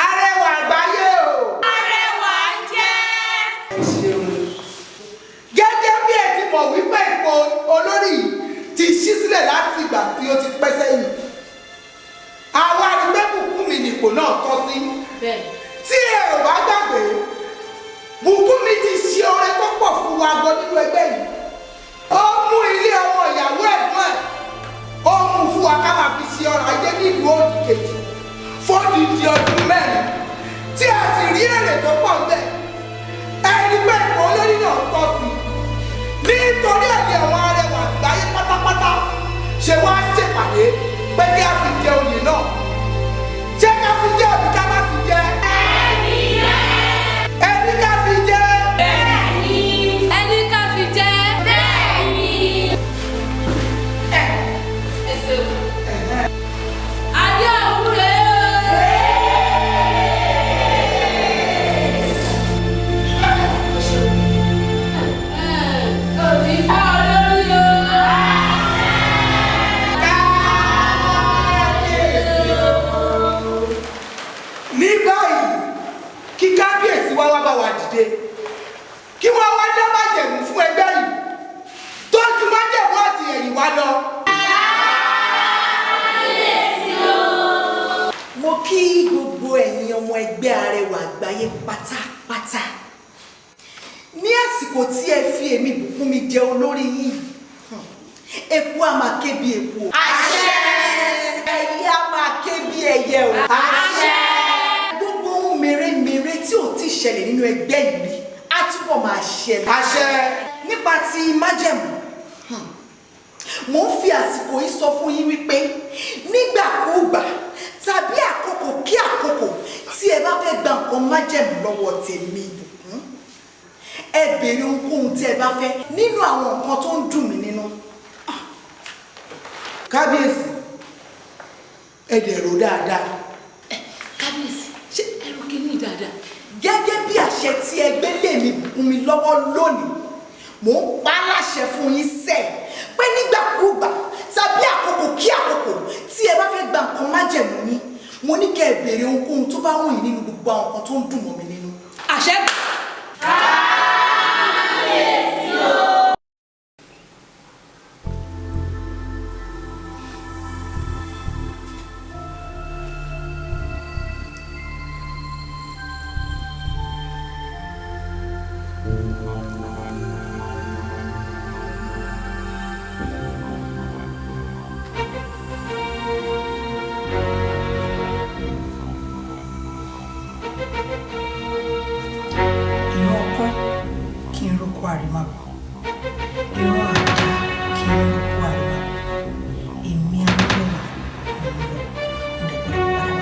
Arẹwà àgbáyé o. Arẹwà jẹ́. Ẹ ṣeun. Gẹ́gẹ́ bí ẹ ti mọ̀ wípé ipò olórí yìí ti ṣí sílẹ̀ láti ìgbà tí ó ti pẹ́ sẹ́yìn. Àwa rí pé Bùkúnmi nìpò náà tọ́ sí. Tí ẹ ò bá gbàgbé, Bùkúnmi ti ṣe oore tó pọ̀ fún wa gan nínú ẹgbẹ́ yìí. Ó mú ilé ọmọ ìyàwó ẹ̀gbọ́n ẹ̀. Ó mú fún wa ká máa fi ṣe ọrọ̀ ajé nílùú òdì kejì fódìdí ọdún 4 tí a sì rí èrè tó pọ̀ ńbẹ̀. Ẹni pé ipò olórí náà tọ́ sí. Nítorí ẹ̀ ni àwọn arẹwà àgbáyé pátápátá ṣe wá ṣèpàdé pé kí a fi jẹ oyè náà. Ṣé ká fi jẹ àbí ká má fi jẹ? Ẹni ká fi jẹ. Ẹni ká fi jẹ. Bẹ́ẹ̀ni. Ẹ ṣeun. Adé àwúrẹ́ o. Òní fọ́ lórí o. Ní báyìí, kí kábíyèsí wá wá bá wa dìde, kí wọ́n wá dá májẹ̀mú fún ẹgbẹ́ yìí tó ju májẹ̀mú àti ẹ̀yìn wá lọ. Mo kí gbogbo ẹ̀yin ọmọ ẹgbẹ́ Arẹwà Àgbáyé pátápátá ní àsìkò tí ẹ fi èmi Bùkúnmi jẹ olórí yín. Eku á máa ké bí eku o. Àṣẹ. Ẹyẹ á máa ké bí ẹyẹ o. Àṣẹ. Gbogbo ohun mèremère tí ò ti ṣẹlẹ̀ nínú ẹgbẹ́ yìí rí á túbọ̀ máa ṣẹlẹ̀. Àṣẹ. Nípa ti májẹ̀mú, mo ń fi àsìkò yìí sọ fún yín wípé nígbàkúùgbà tàbí àkókò kí àkókò tí ẹ bá fẹ́ gba nǹkan májẹ̀mú lọ́wọ́ tèmi Ìbùkún, ẹ béèrè ohunkóhun tí ẹ bá fẹ́ nínú àwọn nǹkan tó ń dùn mí nínú. Kábíyèsí, ẹ dẹ̀ rò dáadáa. Kábíyèsí, ṣé ẹ rò kíní dáadáa? Gẹ́gẹ́ bí àṣẹ tí ẹgbẹ́ lè mi Bùkún mi lọ́wọ́ lónìí, mò ń pa á láṣẹ fún yín sẹ́ẹ̀ pé nígbàkúùgbà tàbí àkókò kí àkókò tí ẹ bá fẹ́ gba nǹkan májẹ̀mú yín, mo ní kẹ́ ẹ béèrè ohunkóhun tó bá wù yín nínú gbogbo àwọn nǹkan tó ń dùn mọ́ mi nínú. Àṣẹ. Kábíyèsí o.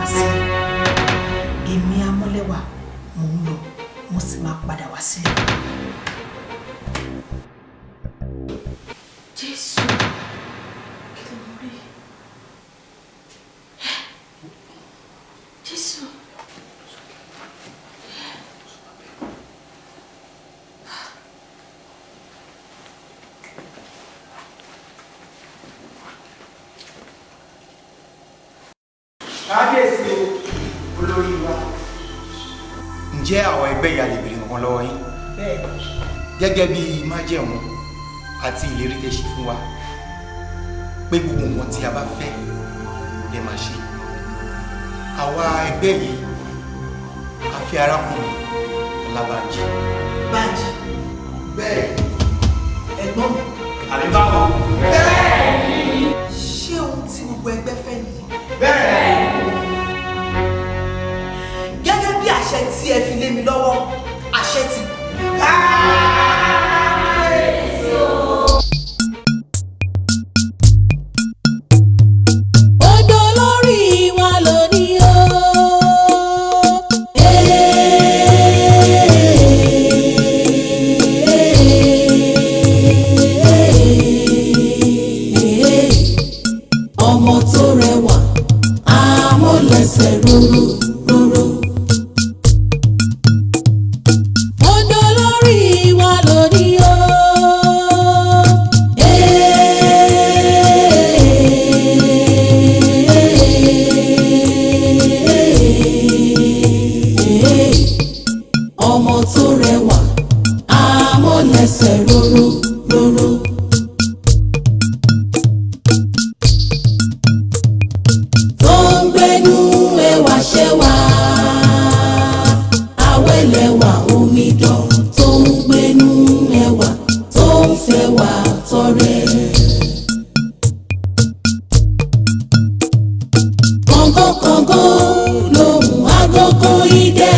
wá sílé. Èmi Amọ́lẹ́wà mò ń lọ, mo sì máa padà wá sílé. Jésù, kí ló ń rí? Jésù. Kábíyèsí o, olórí wa. Ǹjẹ́ àwọn ẹgbẹ́ ìyá lè béèrè nǹkan lọ́wọ́ yín? Gẹ́gẹ́ bí májẹ̀mú àti ìlérí tẹ́ ṣe fún wa pé gbogbo nǹkan tí a bá fẹ́ lè máa ṣe. Àwa ẹgbẹ́ yìí a fẹ́ arákùnrin Ọlábànjí. Bánjí. Bẹ́ẹ̀. Ẹ̀gbọ́n mi. Àbí báwo? Bẹ́ẹ̀ni. Ṣé ohun tí gbogbo ẹgbẹ́ fẹ́ nìyẹn? Bẹ́ẹ̀ni. Gẹ́gẹ́ bí àṣẹ tí ẹ fi lé mi lọ́wọ́, àṣẹ ti. Odò lórí wa lónìí o. Ọmọ tó rẹwà, àmọ́lẹ́sẹ̀ rúrú rúrú. Odò lórí wa lónìí o. Ọmọ tó rẹwà, àmọ́lẹ́sẹ̀ rúrú rúrú. Tó ń gbénú ẹwà ṣẹwà, àwẹ̀lẹ̀wà omidan tó ń gbénú ẹwà tó ń fẹwà tọrẹ. Kọ̀ǹgọ́ lòun agogo idẹ,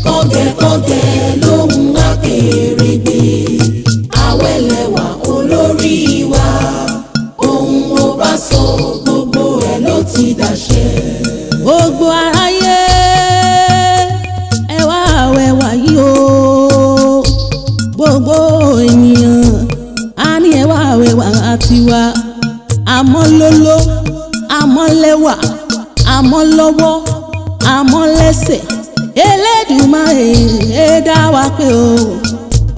kọ̀ǹgẹ̀kọ̀ǹgẹ̀ lòun akèrègbè, àwẹ̀lẹ̀wà olórí wa, ohun ó bá sọ gbogbo ẹ̀ ló ti dàṣẹ. Gbogbo aráyé ẹ wá àwẹ̀wà yìí o, gbogbo ènìyàn a ní ẹ wá àwẹ̀wà tiwa. Àmọ́ lóló, àmọ́ lẹ́wà, àmọ́ lọ́wọ́, àmọ́ lẹ́sẹ̀, Elédùmarè ẹ dá wa pé o.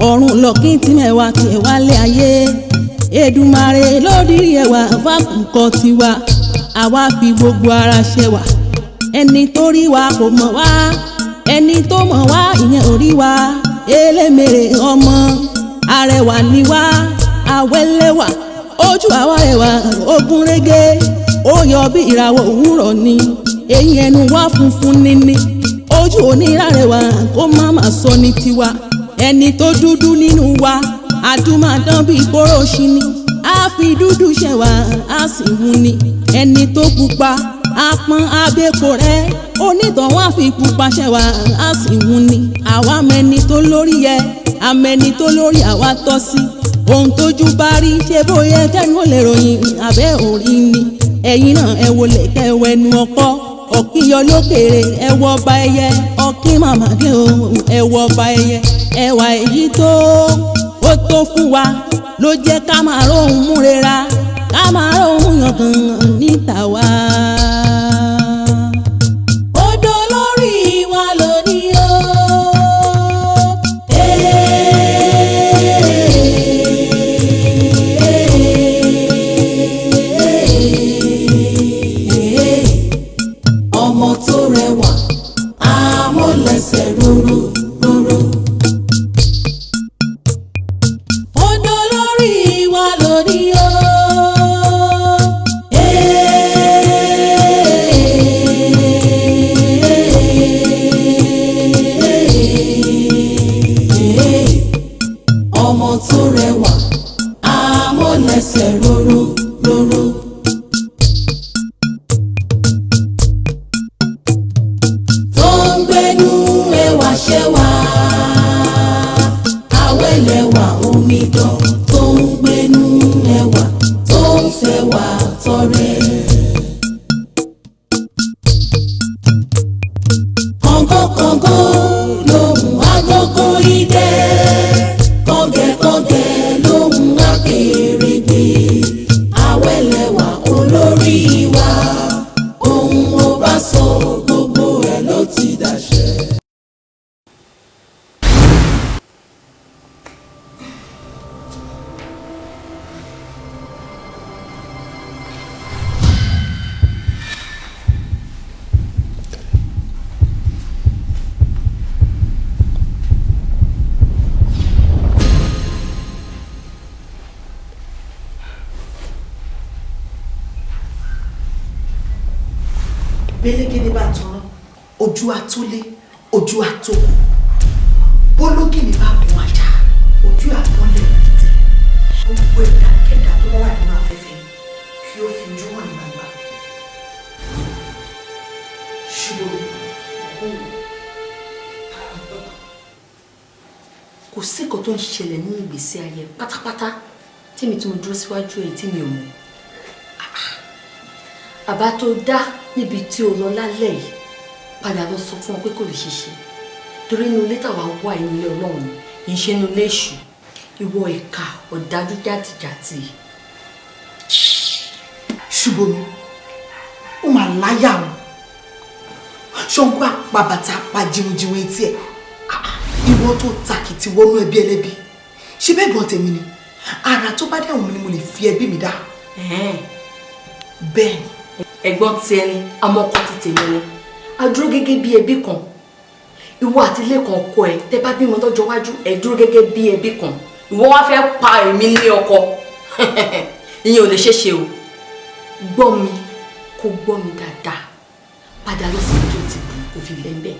Ọ̀run lọ́kìn tí mẹ́wàá tiẹ̀ wálé ayé, Èdùmàrè lódìrí ẹwà fákùkọ tiwa. Àwa fi gbogbo ara ṣẹwà, ẹni tó rí wa kò mọ̀ wá, ẹni tó mọ̀ wá ìyẹn ò rí wa. Elémèrè ọmọ arẹwà ni wá, àwẹ̀lẹ́wà ojú àwa rẹwà ogun régé, ó yọ bí ìràwọ̀ òwúrọ̀ ni. Eyín ẹnu wa funfun níní, ojú oníràrẹwà kó má má sọ ní tiwa. Ẹni tó dúdú nínú wa àdúmàdán bíi kóró ṣini, á fi dúdú ṣẹwà á sì hun ni. Ẹni tó pupa á pọ́n abẹ́kọ̀ rẹ̀, onítọ̀hún á fi pupa ṣẹwà á sì hun ni. Àwa mẹni tó lórí yẹ, àmẹni tó lórí àwa tọ́ sí. Ohun tójú bá rí ṣe bóyá kẹ́nu ò lè ròyìn abẹ́ òrí ni. Ẹ̀yin náà ẹ wọlé kẹwẹ́nu ọkọ́, ọ̀kín yọ lókèrè ẹ wọ ọba ẹyẹ, ọ̀kín màmá dé o ẹ wọ ọba ẹyẹ. Ẹwà èyí tó ó tó fún wa ló jẹ́ ká máa róhun múrera, ká máa róhun yangàn níta wa. Odò lórí wa lónìí o. Ọmọ tó rẹwà, àmọ́lẹ́sẹ̀ rúrú rúrú. Odò lórí wa lónìí o. Ọmọ tó rẹwà, àmọ́lẹ́sẹ̀ rúrú rúrú. Tó ń gbénú ẹwà ṣẹwà, àwẹ̀lẹ̀wà omidan tó ń gbénú ẹwà tó ń fẹwà tọrẹ. Bélégédé bá tanná, ojú àtólé, ojú àtókù. Bólógìnì bá gun àjà, ojú àpọ́nlẹ̀ rẹ̀. Gbogbo ẹ̀dákẹ́dá tó bá wà nínú afẹ́fẹ́ kí ó fi ojú hàn ní gbangba. Ṣùgbọ́n Kò sí nǹkan tó ń ṣẹlẹ̀ nínú ìgbésí ayé pátápátá tí mi tí mo dúró síwájú èyí tí mi ò mọ̀. Àbá tó dá níbi tí o lọ lálẹ́ yìí, padà lọ sọ fún ọ pé kò lè ṣeéṣe, torí inú ilé tàwa wà, inú ilé Ọlọ́run ni, kì í ṣe inú ilé èṣù. Ìwọ ìka ọ̀dájú jàtìjàtì. Ṣùbọ́mi, ó máa láyà o. Ṣọ́ngbà pa bàtà pa jiwunjiwun etí ẹ̀. Ìwọ tó tàkìtì wọnú ẹbí ẹlẹ́bí, ṣé bẹ́ẹ̀ gan tèmi ni? Ara tó bá dé àwọn ni mo lè fi ẹbí mi dá. Bẹ́ẹ̀ ni. Ẹ̀gbọ́n ti ẹni, àmọ́ ọkọ ti tèmi ni. A dúró gẹ́gẹ́ bí ẹbí kan. Ìwọ àti ilé kan ọkọ ẹ, tẹ bá bímọ lọ́jọ́ iwájú, ẹ dúró gẹ́gẹ́ bí ẹbí kan. Ìwọ wá fẹ́ pa èmi ní ọkọ. Ìyẹn ò lè ṣeé ṣe o. Gbọ́ mi, kó gbọ́ mi dáadáa. Padà lọ sí ibi tó ti bù kó fi lẹ́ńbẹ̀.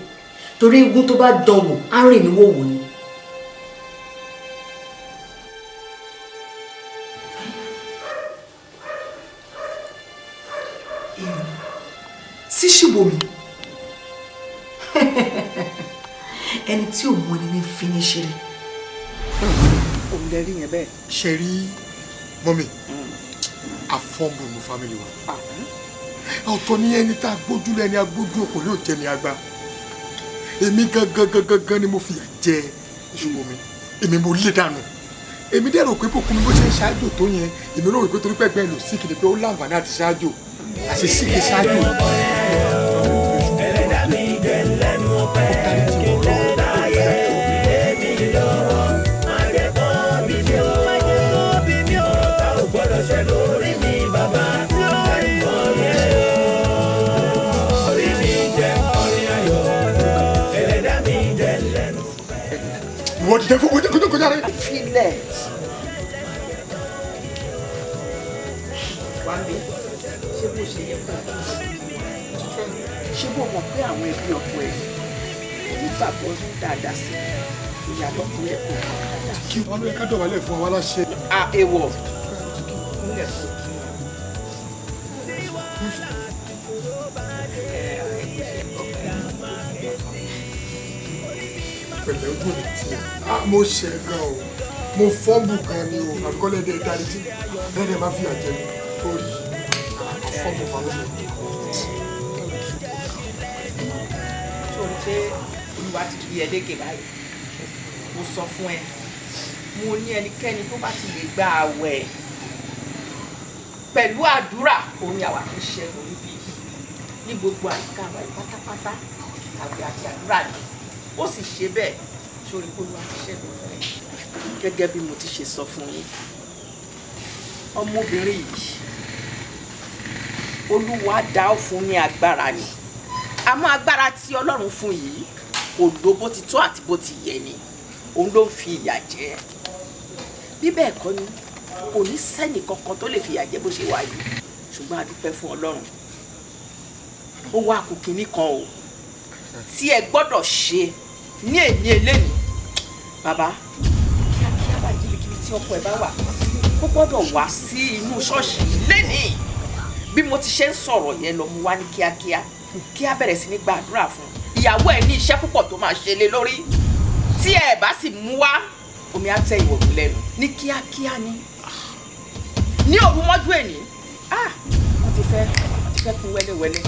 Torí eégún tó bá dán wò, á rìn ní wòwò ni. Sí Ṣùbọ́mi, ẹni tí ò mọ ni ní fi ní ṣeré. Òun lè rí yẹn bẹ́ẹ̀. Ṣe rí mọ́mì, àfọ́nbù ní family wa. Ọ̀tọ̀ ní ẹni tá a gbójú lẹ́ni agbójú òkò yóò jẹ́ ni agba. Èmi gangan gangan gan ni mo fìyà jẹ Ṣùbọ́mi, èmi mo lé dànù. Èmi dẹ̀ rò pé Bùkúnmi bó ṣe ń ṣáájò tó yẹn, èmi rò pé torí pẹ́gbẹ́ lò sí kìnìún pé ó láǹfààní àti ṣáájò, àṣẹ sí kì í ṣáájò. Ẹlẹ́dàá mi jẹ́ lẹ́nu ọpẹ́, kí lẹ́láyé òfin lé mi lọ́wọ́. Má jẹ́ kó bí mi ò, má jẹ́ kó bí mi ò. Ọ̀tá ò gbọ́dọ̀ ṣe lórí mi bàbá. Orí mi jẹ́ orin ayọ̀. Ẹlẹ́dàá mi jẹ́ lẹ́nu ọpẹ́. Ìwọ dìde fún kọjá kọjá kọjá rẹ. Filẹ̀. Wá mi, ṣé bó ṣe yẹ kó ṣé bó mọ̀ pé àwọn ẹbí ọkọ ẹ̀ nígbàgbọ́ dáadáa sí ìyá lọ́kùnrin ẹ̀ kò kọ́ dáadáa. Kí wọn lóye ká dọ̀bálẹ̀ fún wa láṣẹ. A ewọ̀ kúnlẹ̀ kó kí wọn. Pẹ̀lẹ́ ojú mi tiẹ̀, mo ṣẹ̀ gan o, mo fọ́nbù gan ni o, àfikọ́lẹ̀ dẹ̀ dárí tí dẹ́dẹ̀ má fi àjẹ mi orí àfọ́nbù fáwọn. Sórí pé Olúwa ti fi ẹ lékè báyìí, mo sọ fún ẹ, mo ní ẹnikẹ́ni tó bá ti lè gba àwẹ̀ pẹ̀lú àdúrà, òun ni àwa fi ń ṣẹ́gun níbí ní gbogbo àyíká wa yìí pátápátá. Àwẹ̀ àti àdúrà ni ó sì ṣe bẹ́ẹ̀. Sórí pé Olúwa ti ṣẹ́gun fún ẹ. Gẹ́gẹ́ bí mo ti ṣe sọ fún yín, ọmọbìnrin yìí Olúwa dá ó fún ní agbára ni, àmọ́ agbára tí Ọlọ́run fún yìí kò lò bó ti tó àti bó ti yẹ ni, òun ló ń fi ìyà jẹ. Bí bẹ́ẹ̀ kọ́ ni kò ní sẹ́nì kankan tó lè fi ìyà jẹ bó ṣe wà yìí. Ṣùgbọ́n a dúpẹ́ fún Ọlọ́run, ó wá kù kínní kan o tí ẹ gbọ́dọ̀ ṣe ní èní eléyìí. Bàbá, kíákíá bá jìbìkíbi tí ọkọ ẹ bá wà, ó gbọ́dọ̀ wá sí inú ṣọ́ọ̀ṣì lénìí. Bí mo ti ṣe ń sọ̀rọ̀ yẹn lọ, mú wá ní kíákíá kí á bẹ̀rẹ̀ sí ní gbàdúrà fún ìyàwó ẹ̀. Ní iṣẹ́ púpọ̀ tó máa ṣe lé lórí, tí ẹ bá sì mú wá, omi á tẹ ìwọ̀gbìn lẹ́nu ní kíákíá ni ní òru mọ́jú èní. Wọ́n ti fẹ́ kún wẹ́lẹ́wẹ́lẹ́.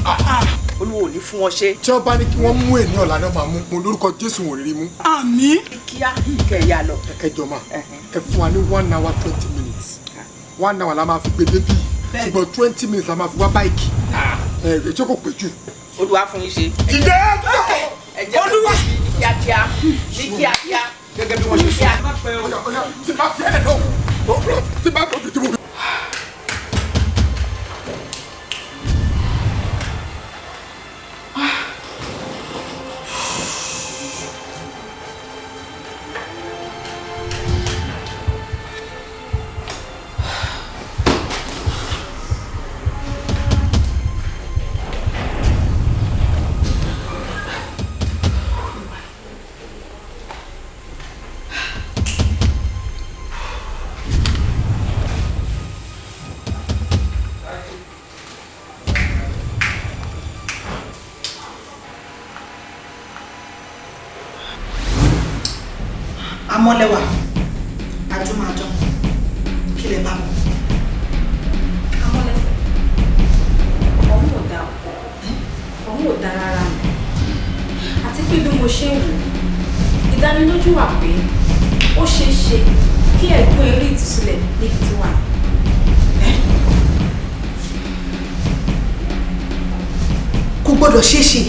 Olúwo ò ní fún wọn ṣe. Tí wọ́n bá ní kí wọ́n mú èní ọ̀la náà máa mú mo lórúkọ Jésù ò rí mú. Àmín. Kíá kẹ̀yà lọ. Ẹ jọ ma, ẹ fún wa ní 1 hour 20 minutes. 1 hour la máa fi gbé débì, ṣùgbọ́n 20 minutes la máa fi wá báìkì. Ẹ ẹ tí kò pé jù. Olúwa fún yín ṣe. Dìde. Ẹ jẹ́ Olúwa ní kíákíá, ní kíákíá. Gẹ́gẹ́ bí wọ́n ṣe sọ. Tí bá fi ẹ̀ lọ, tí bá tó ti mú. Amọ́lẹ́wà, àjùmọ̀àjọ, kí lè bá wọn. Amọ́lẹ́fẹ̀, ọ̀hún ò dáa, ọ̀hún ò dáa rárá ni. Àti pé bí mo ṣe ń wò, ìdánilójú wà pé ó ṣeé ṣe kí ẹ̀gbọ́n eré ìtúsílẹ̀ níbi tí wà. Kò gbọ́dọ̀ ṣeé ṣe.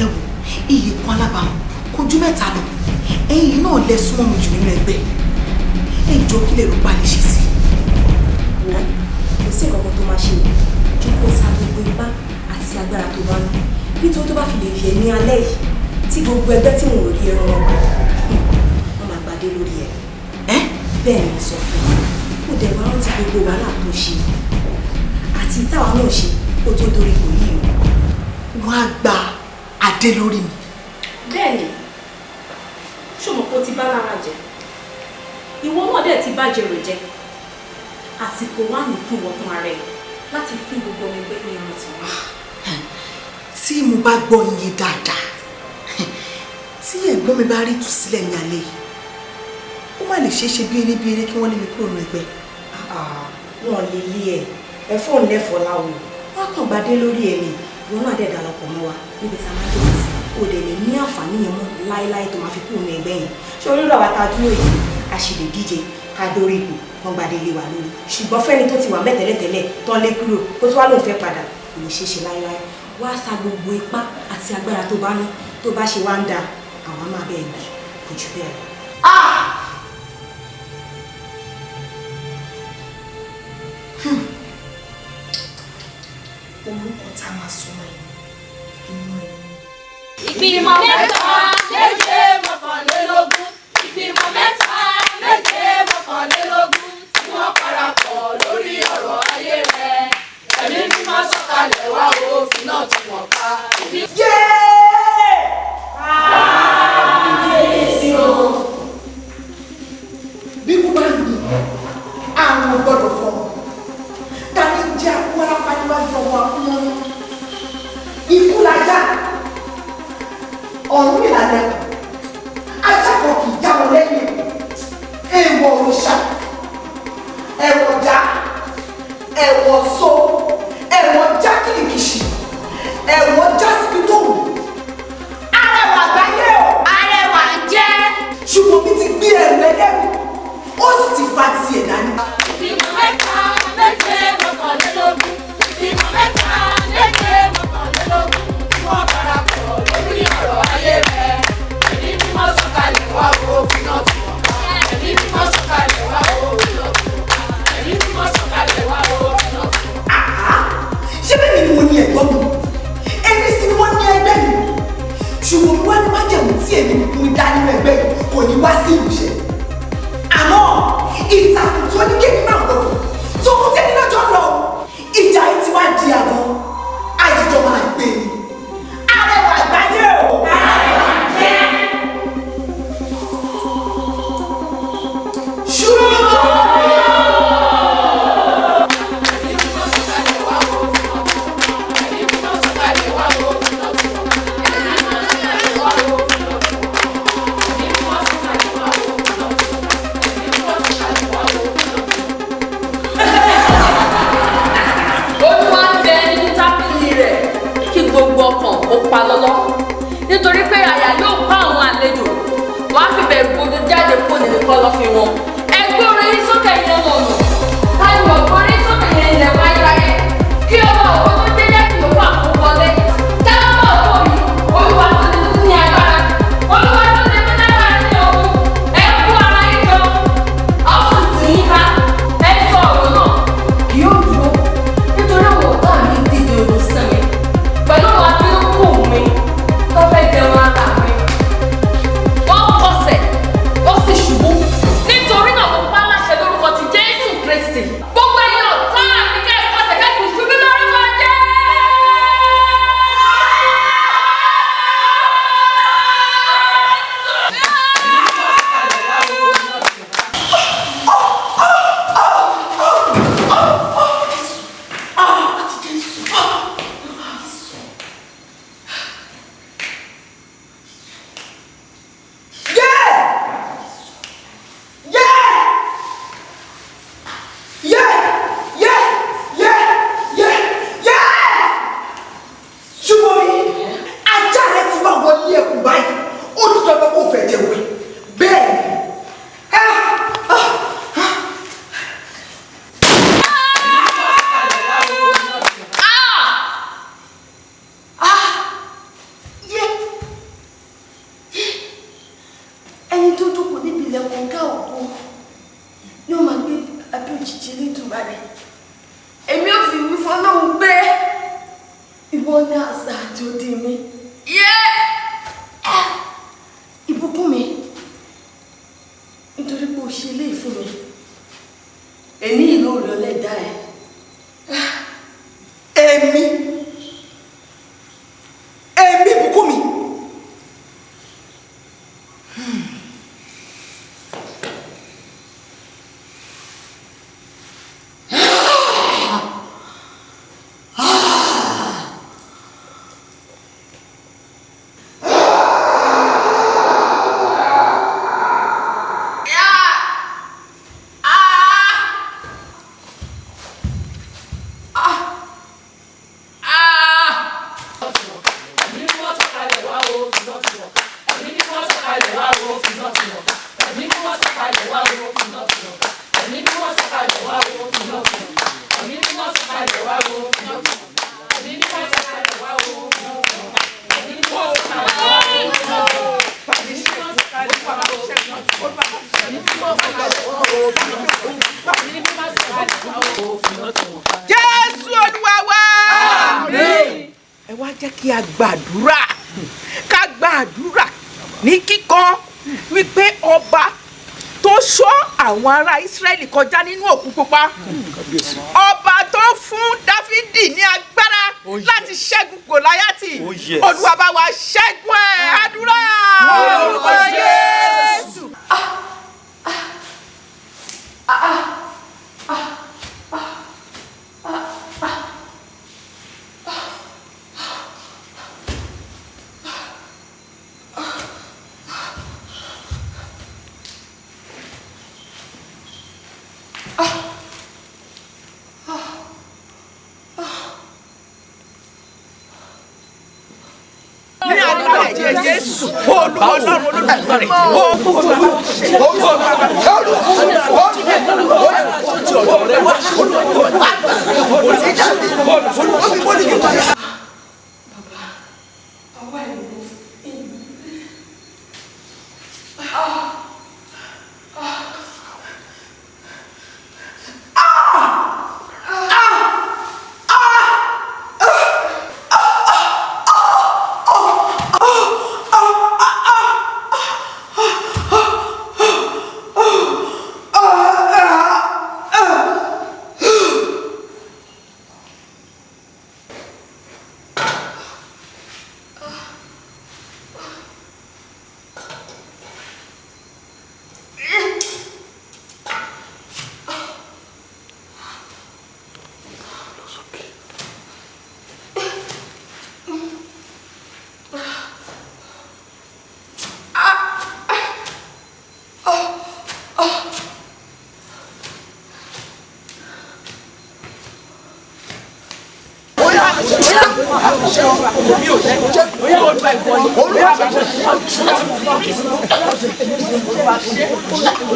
Ẹ wò, iye kan alábàámu kojú mẹ́ta lọ, ẹ̀yin náà lẹ súnmọ́ mi jù nínú ẹgbẹ́. Ẹ jọ, kí lè rò pa lè ṣe sí. Wò ó, kò sí nǹkan kan tó máa ṣe ju kó sa gbogbo ipá àti agbára tó bá ní, nítorí tó bá fi lè yẹ ní alẹ́ yìí tí gbogbo ẹgbẹ́ tí wọn ò rí ẹran wọn gbà, wọn máa gbadé lórí ẹ. Bẹ́ẹ̀ ni mo sọ fún ẹ. Kó dẹ̀ wá rántí gbogbo wàhálà tó ṣe àti táwa náà ṣe kó tó dórí ipò yìí o. Wọ́n á gba adé lórí mi. Bẹ́ẹ̀ni, ṣó mọ̀ pé o ti bá lára jẹ, ìwọ náà dẹ̀ ti bá jẹrò jẹ. Àsìkò wà ní fún ìwọ fún ara ẹ láti fún gbogbo ọmọ ẹgbẹ́ ní ẹran tiwọn. Tí mo bá gbọ́ iye dáadáa, tí ẹ̀gbọ́n mi bá rí ìtúsílẹ̀ ní alẹ́ yìí, ó má lè ṣeé ṣe bí eré bí eré kí wọ́n lé mi kúrò nínú ẹgbẹ́. Wọn lè lé ẹ, ẹ fóun lẹ́fọ̀ọ́ láwo, wọn kàn gbadé lórí ẹ ni. Ìwọ náà dẹ̀ darapọ̀ mọ́ wa níbi tá a máa dé sí. O dẹ̀ lè ní àǹfààní yẹn mọ́ láéláé tó máa fi kúrò nínú ẹgbẹ́ yẹn. Ṣé orí ọ̀rọ̀ àwa tá a dúró yìí, a sì lè díje ká dórí ipò kan gbadé lé wa lórí, ṣùgbọ́n fẹ́ni tó ti wà mẹ́ tẹ́lẹ̀tẹ́lẹ̀ tán lé kúrò, kó tó wá lóun fẹ́ padà, kò lè ṣeé ṣe láéláé. Wá sa gbogbo ipá àti agbára tó bá ní, tó bá ṣe wá ń da àwọn máa bẹ́ẹ̀ gbé, kò jù bẹ́ẹ̀ lọ. Orúkọ tá a máa sọ ẹ inú ẹ. Ìgbìmọ̀ mẹ́ta méje mọ́kànlélógún, ìgbìmọ̀ mẹ́ta méje mọ́kànlélógún tí wọ́n parapọ̀ lórí ọ̀rọ̀ ayé rẹ̀. Ẹ̀mí mímọ́ sọ̀kalẹ̀ wá, òfin náà tí wọ́n ká. Kábíyèsí o. Bí kú bá ń gbìn, àrùn ò gbọ́dọ̀ fọ́. Ta ni jẹ́ akúwárápá níwájú ọmọ akúmọ́nú? Ikú lajá, ọ̀run ìlànà ajá kan kì í já wọn lẹ́yìn. Èèwọ̀ òrìṣà, ẹ̀wọ̀ já, ẹ̀wọ̀ so, ẹ̀wọ̀ já kìlìkìṣì, ẹ̀wọ̀ já síbi tó wù. Arẹwà àgbáyé o. Arẹwà ń jẹ́. Ṣùgbọ́n mi ti gbé ẹrù ẹlẹ́rù, ó sì ti fa tiẹ̀ dání. Ìgbìmọ̀ mẹ́ta méje mọ́kànlélógún, ìgbìmọ̀ mẹ́ta méje mọ́kànlélógún tí wọ́n parapọ̀ lórí ọ̀rọ̀ ayé rẹ̀. Ẹ̀mí mímọ́ sọ̀kalẹ̀ wá, òfin náà tí wọ́n ká. Ẹ̀mí mímọ́ sọ̀kalẹ̀ wá, òfin náà tí wọ́n ká. Ẹ̀mí mímọ́ sọ̀kalẹ̀ wá, òfin náà tí wọ́n ká. Ṣé bẹ́ẹ̀ ni mo ní ẹ̀gbọ́n mi, èmi sì ni wọ́n ní ẹgbẹ́ mi, ṣùgbọ́n wá ní májẹ̀mú tí èmi ń dá nínú ẹgbẹ́ yìí kò ní wá sí ìmúṣẹ. Àmọ́ ìtàkùn tó ní kémi máa gbọ́dọ̀ tó kún tẹ́ni lọ́jọ́ lọ, ìjà yìí ti wá di àgọ́ àjíjọ máa gbé ni. Arẹwà àgbáyé o. Arẹwà jẹ́. Olúwa ń bẹ nínú tábìlì rẹ̀, kí gbogbo ọkàn ó pa lọ́lọ́, nítorí pé àyà yóò pa àwọn àlejò, wọ́n á fi bẹ̀rù gbojú jáde kó nínú kọ̀lọ̀fín wọn. Ẹ gbé orí yín sókè yẹn lọ́nà, táyọ̀ orí sókè yẹn ilẹ̀ wáyéráyé, kí ọba ògo tó dé jẹ́ kí ó fà kó wọlé. Táwọn ògo yìí, Olúwa tó lè ní agbára, Olúwa tó lè ní agbára ní ogun. Ẹ kó ara yín jọ, a ó sì tì yín ká. Ẹ sọ ọ̀rọ̀ náà kì yóò dúró, nítorí àwọn ọ̀tá mi dìde ogun sí mi pẹ̀lú àwọn abínúkù mi tó fẹ́ jẹun ara mi. Wọ́n kọsẹ̀, wọ́n sì ṣubú nítorí Yẹ yẹ yẹ yẹ yẹ. Ṣùgbọ́n mi, ajá rẹ ti wá wọlé ẹkùn báyìí, ó ní dandan kó fẹ́ jẹ wẹ̀. Bẹ́ẹ̀ ni. Ẹni tó jókòó níbi ilẹ̀kùn ọ̀gá ògo ni ó máa gbé abẹ́ òjìji Elédùmarè. Èmi ò fi wí fọlọ́run pé ìwọ ni àṣà àti òde mi. Yé! Ìbùkún mi, nítorí pé o ṣe eléyìí fún mi, èní ìlú òrè ọlẹ́dàá ẹ̀. Èmi ìbùkún mi. Jésù Olúwa wa. Ẹ wá jẹ́ kí a gbàdúrà, ká gbàdúrà ní kíkan wípé ọba tó ṣọ́ àwọn ará Ísírẹ́lì kọjá nínú òkun pupa, ọba tó fún Dáfídì ní agbára láti ṣẹ́gun Gòláyátì, yes. Olúwa bá wa ṣẹ́gun ẹ̀. Àdúrà. Orúkọ Jésù. Ní agbára ẹ̀jẹ̀ Jésù, Olúwa Ọlọ́run Olódùmarè,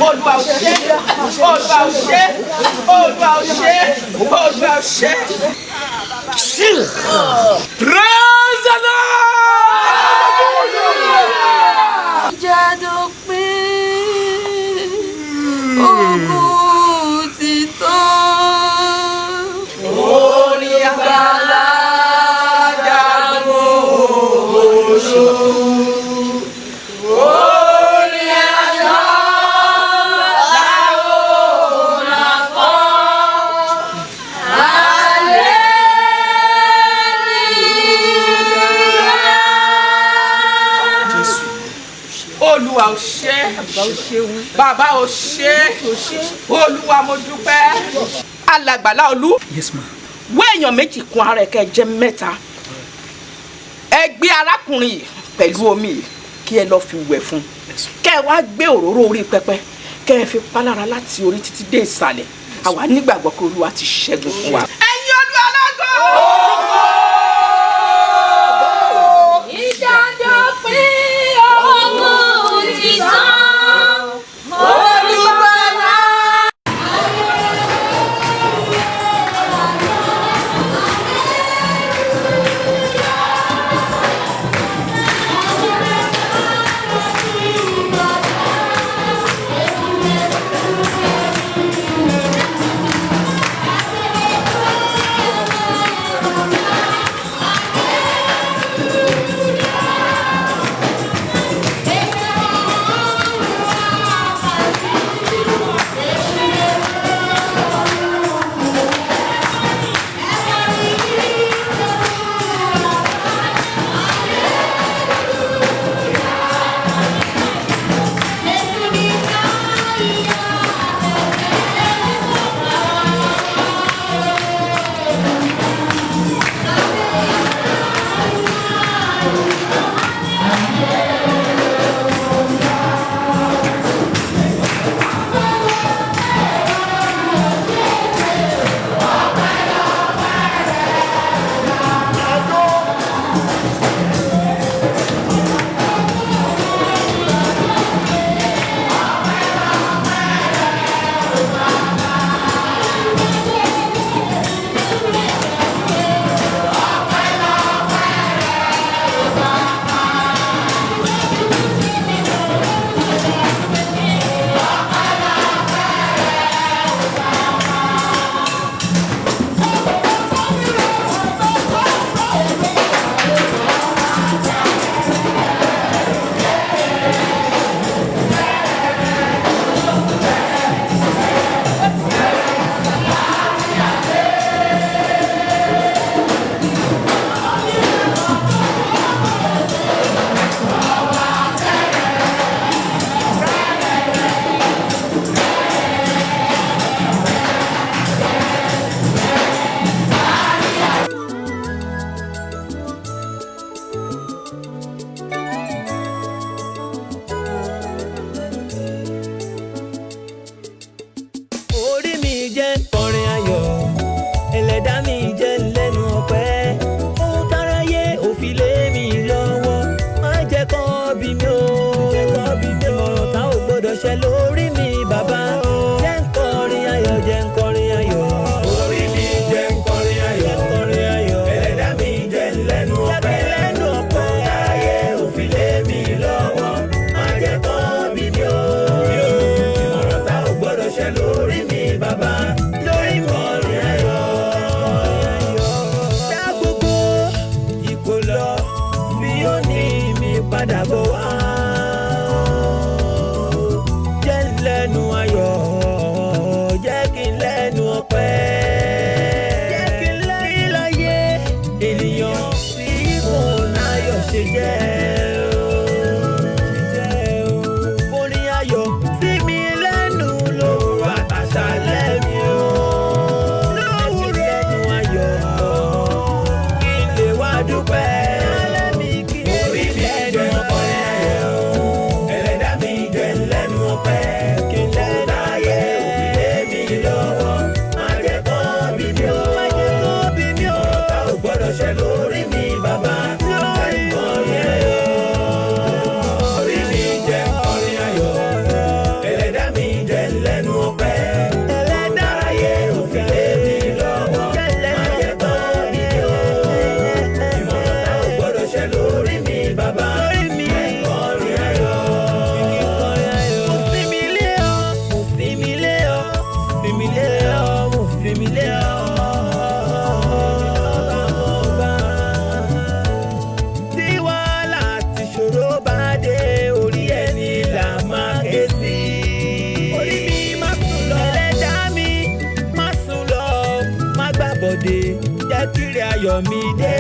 Olúwa ò ṣe, Olúwa ò ṣe, Olúwa ò ṣe, Olúwa ò ṣe. Praise the Lord! Jádópin, ogun ti tán. Orin àgbàlá jagun oṣù. Orin ayọ̀ la ó máa kọ. Olúwa ò ṣe, bàbá ò ṣe, Olúwa mo dúpẹ́. Alàgbàlá Olú, Yes ma. wá èèyàn méjì kún ara ẹ̀ kẹ́ ẹ jẹ́ mẹ́ta. Ẹ gbé arákùnrin yìí pẹ̀lú omi yìí kí ẹ lọ́ọ́ fi wẹ̀ fún un. Kẹ́ ẹ wá gbé òróró orí pẹpẹ, kẹ́ ẹ fi pálára láti orí títí dé ìsàlẹ̀. Àwa nígbàgbọ́ pé Olúwa ti ṣẹ́gun fún wa. Ẹ̀yin Olúwa lógo. Ìdájọ́ pín ogun ti tán. Olùgbàlà. Orí mi jẹ́ kọrin ayọ̀, ẹlẹ́dàá mi jẹ́ lẹ́nu ọpẹ́. Ohun táráyé ò fi lé mi lọ́wọ́, má jẹ́ kán bí mi o. Ìmọ̀ràn tá ò gbọ́dọ̀ ṣẹ lórí mi bàbá. Jẹ́ ń kọrin ayọ̀, jẹ́ ń kọrin ayọ̀. Orí mi jẹ́ ń kọrin ayọ̀, ẹlẹ́dàá mi jẹ́ lẹ́nu ọpẹ́. Ohun táráyé ò fi lé mi lọ́wọ́, má jẹ́ kán bí mi o. Ìmọ̀ràn tá ò gbọ́dọ̀ ṣẹ lórí mi bàbá, lórí kọrin ayọ̀. Dá gbogbo ìkólọ tí ó ní mi padà bọ̀ wá. Jẹ́ n lẹ́nu ayọ̀, jẹ́ kí n lẹ́nu ọpẹ́. Jẹ́ kí n lẹ́nu láyé ènìyàn tí kò láyọ̀ ṣe jẹ́ o. Orin ayọ̀ sí mi lẹ́nu lówùrọ̀ àtàṣálẹ́ mi o. Lówùrọ̀ lẹ́nu ayọ̀ kí n lè wá dúpẹ́. Orí mi jẹ́ ń kọrin ayọ̀, ẹlẹ́dàá mi jẹ́ lẹ́nu ọpẹ́. Ohun táráyé ò fi lé mi lọ́wọ́, má jẹ́ kán bí mi o. Ìmọ̀ràn tá ò gbọ́dọ̀ ṣẹ lórí mi bàbá, jẹ́ ń kọrin ayọ̀. Orí mi jẹ́ ń kọrin ayọ̀, ẹlẹ́dàá mi jẹ́ lẹ́nu ọpẹ́. Ohun táráyé ò fi lé mi lọ́wọ́, má jẹ́ kán bí mi o. Ìmọ̀ràn tá ò gbọ́dọ̀ ṣẹ lórí mi bàbá, jẹ́ ń kọrin ayọ̀. Mo sinmi lé ọ, mo sinmi lé ọ, sinmi lé ọ, mo sinmi lé ọ. Tí wàhálà àti ìṣòro bá dé, orí ẹni là máa ké sí. Orí mi má sùn lọ, ẹlẹ́dàá mi má sùn lọ, má gbàbọ̀dé, jẹ́ kíre ayọ̀ mi dé.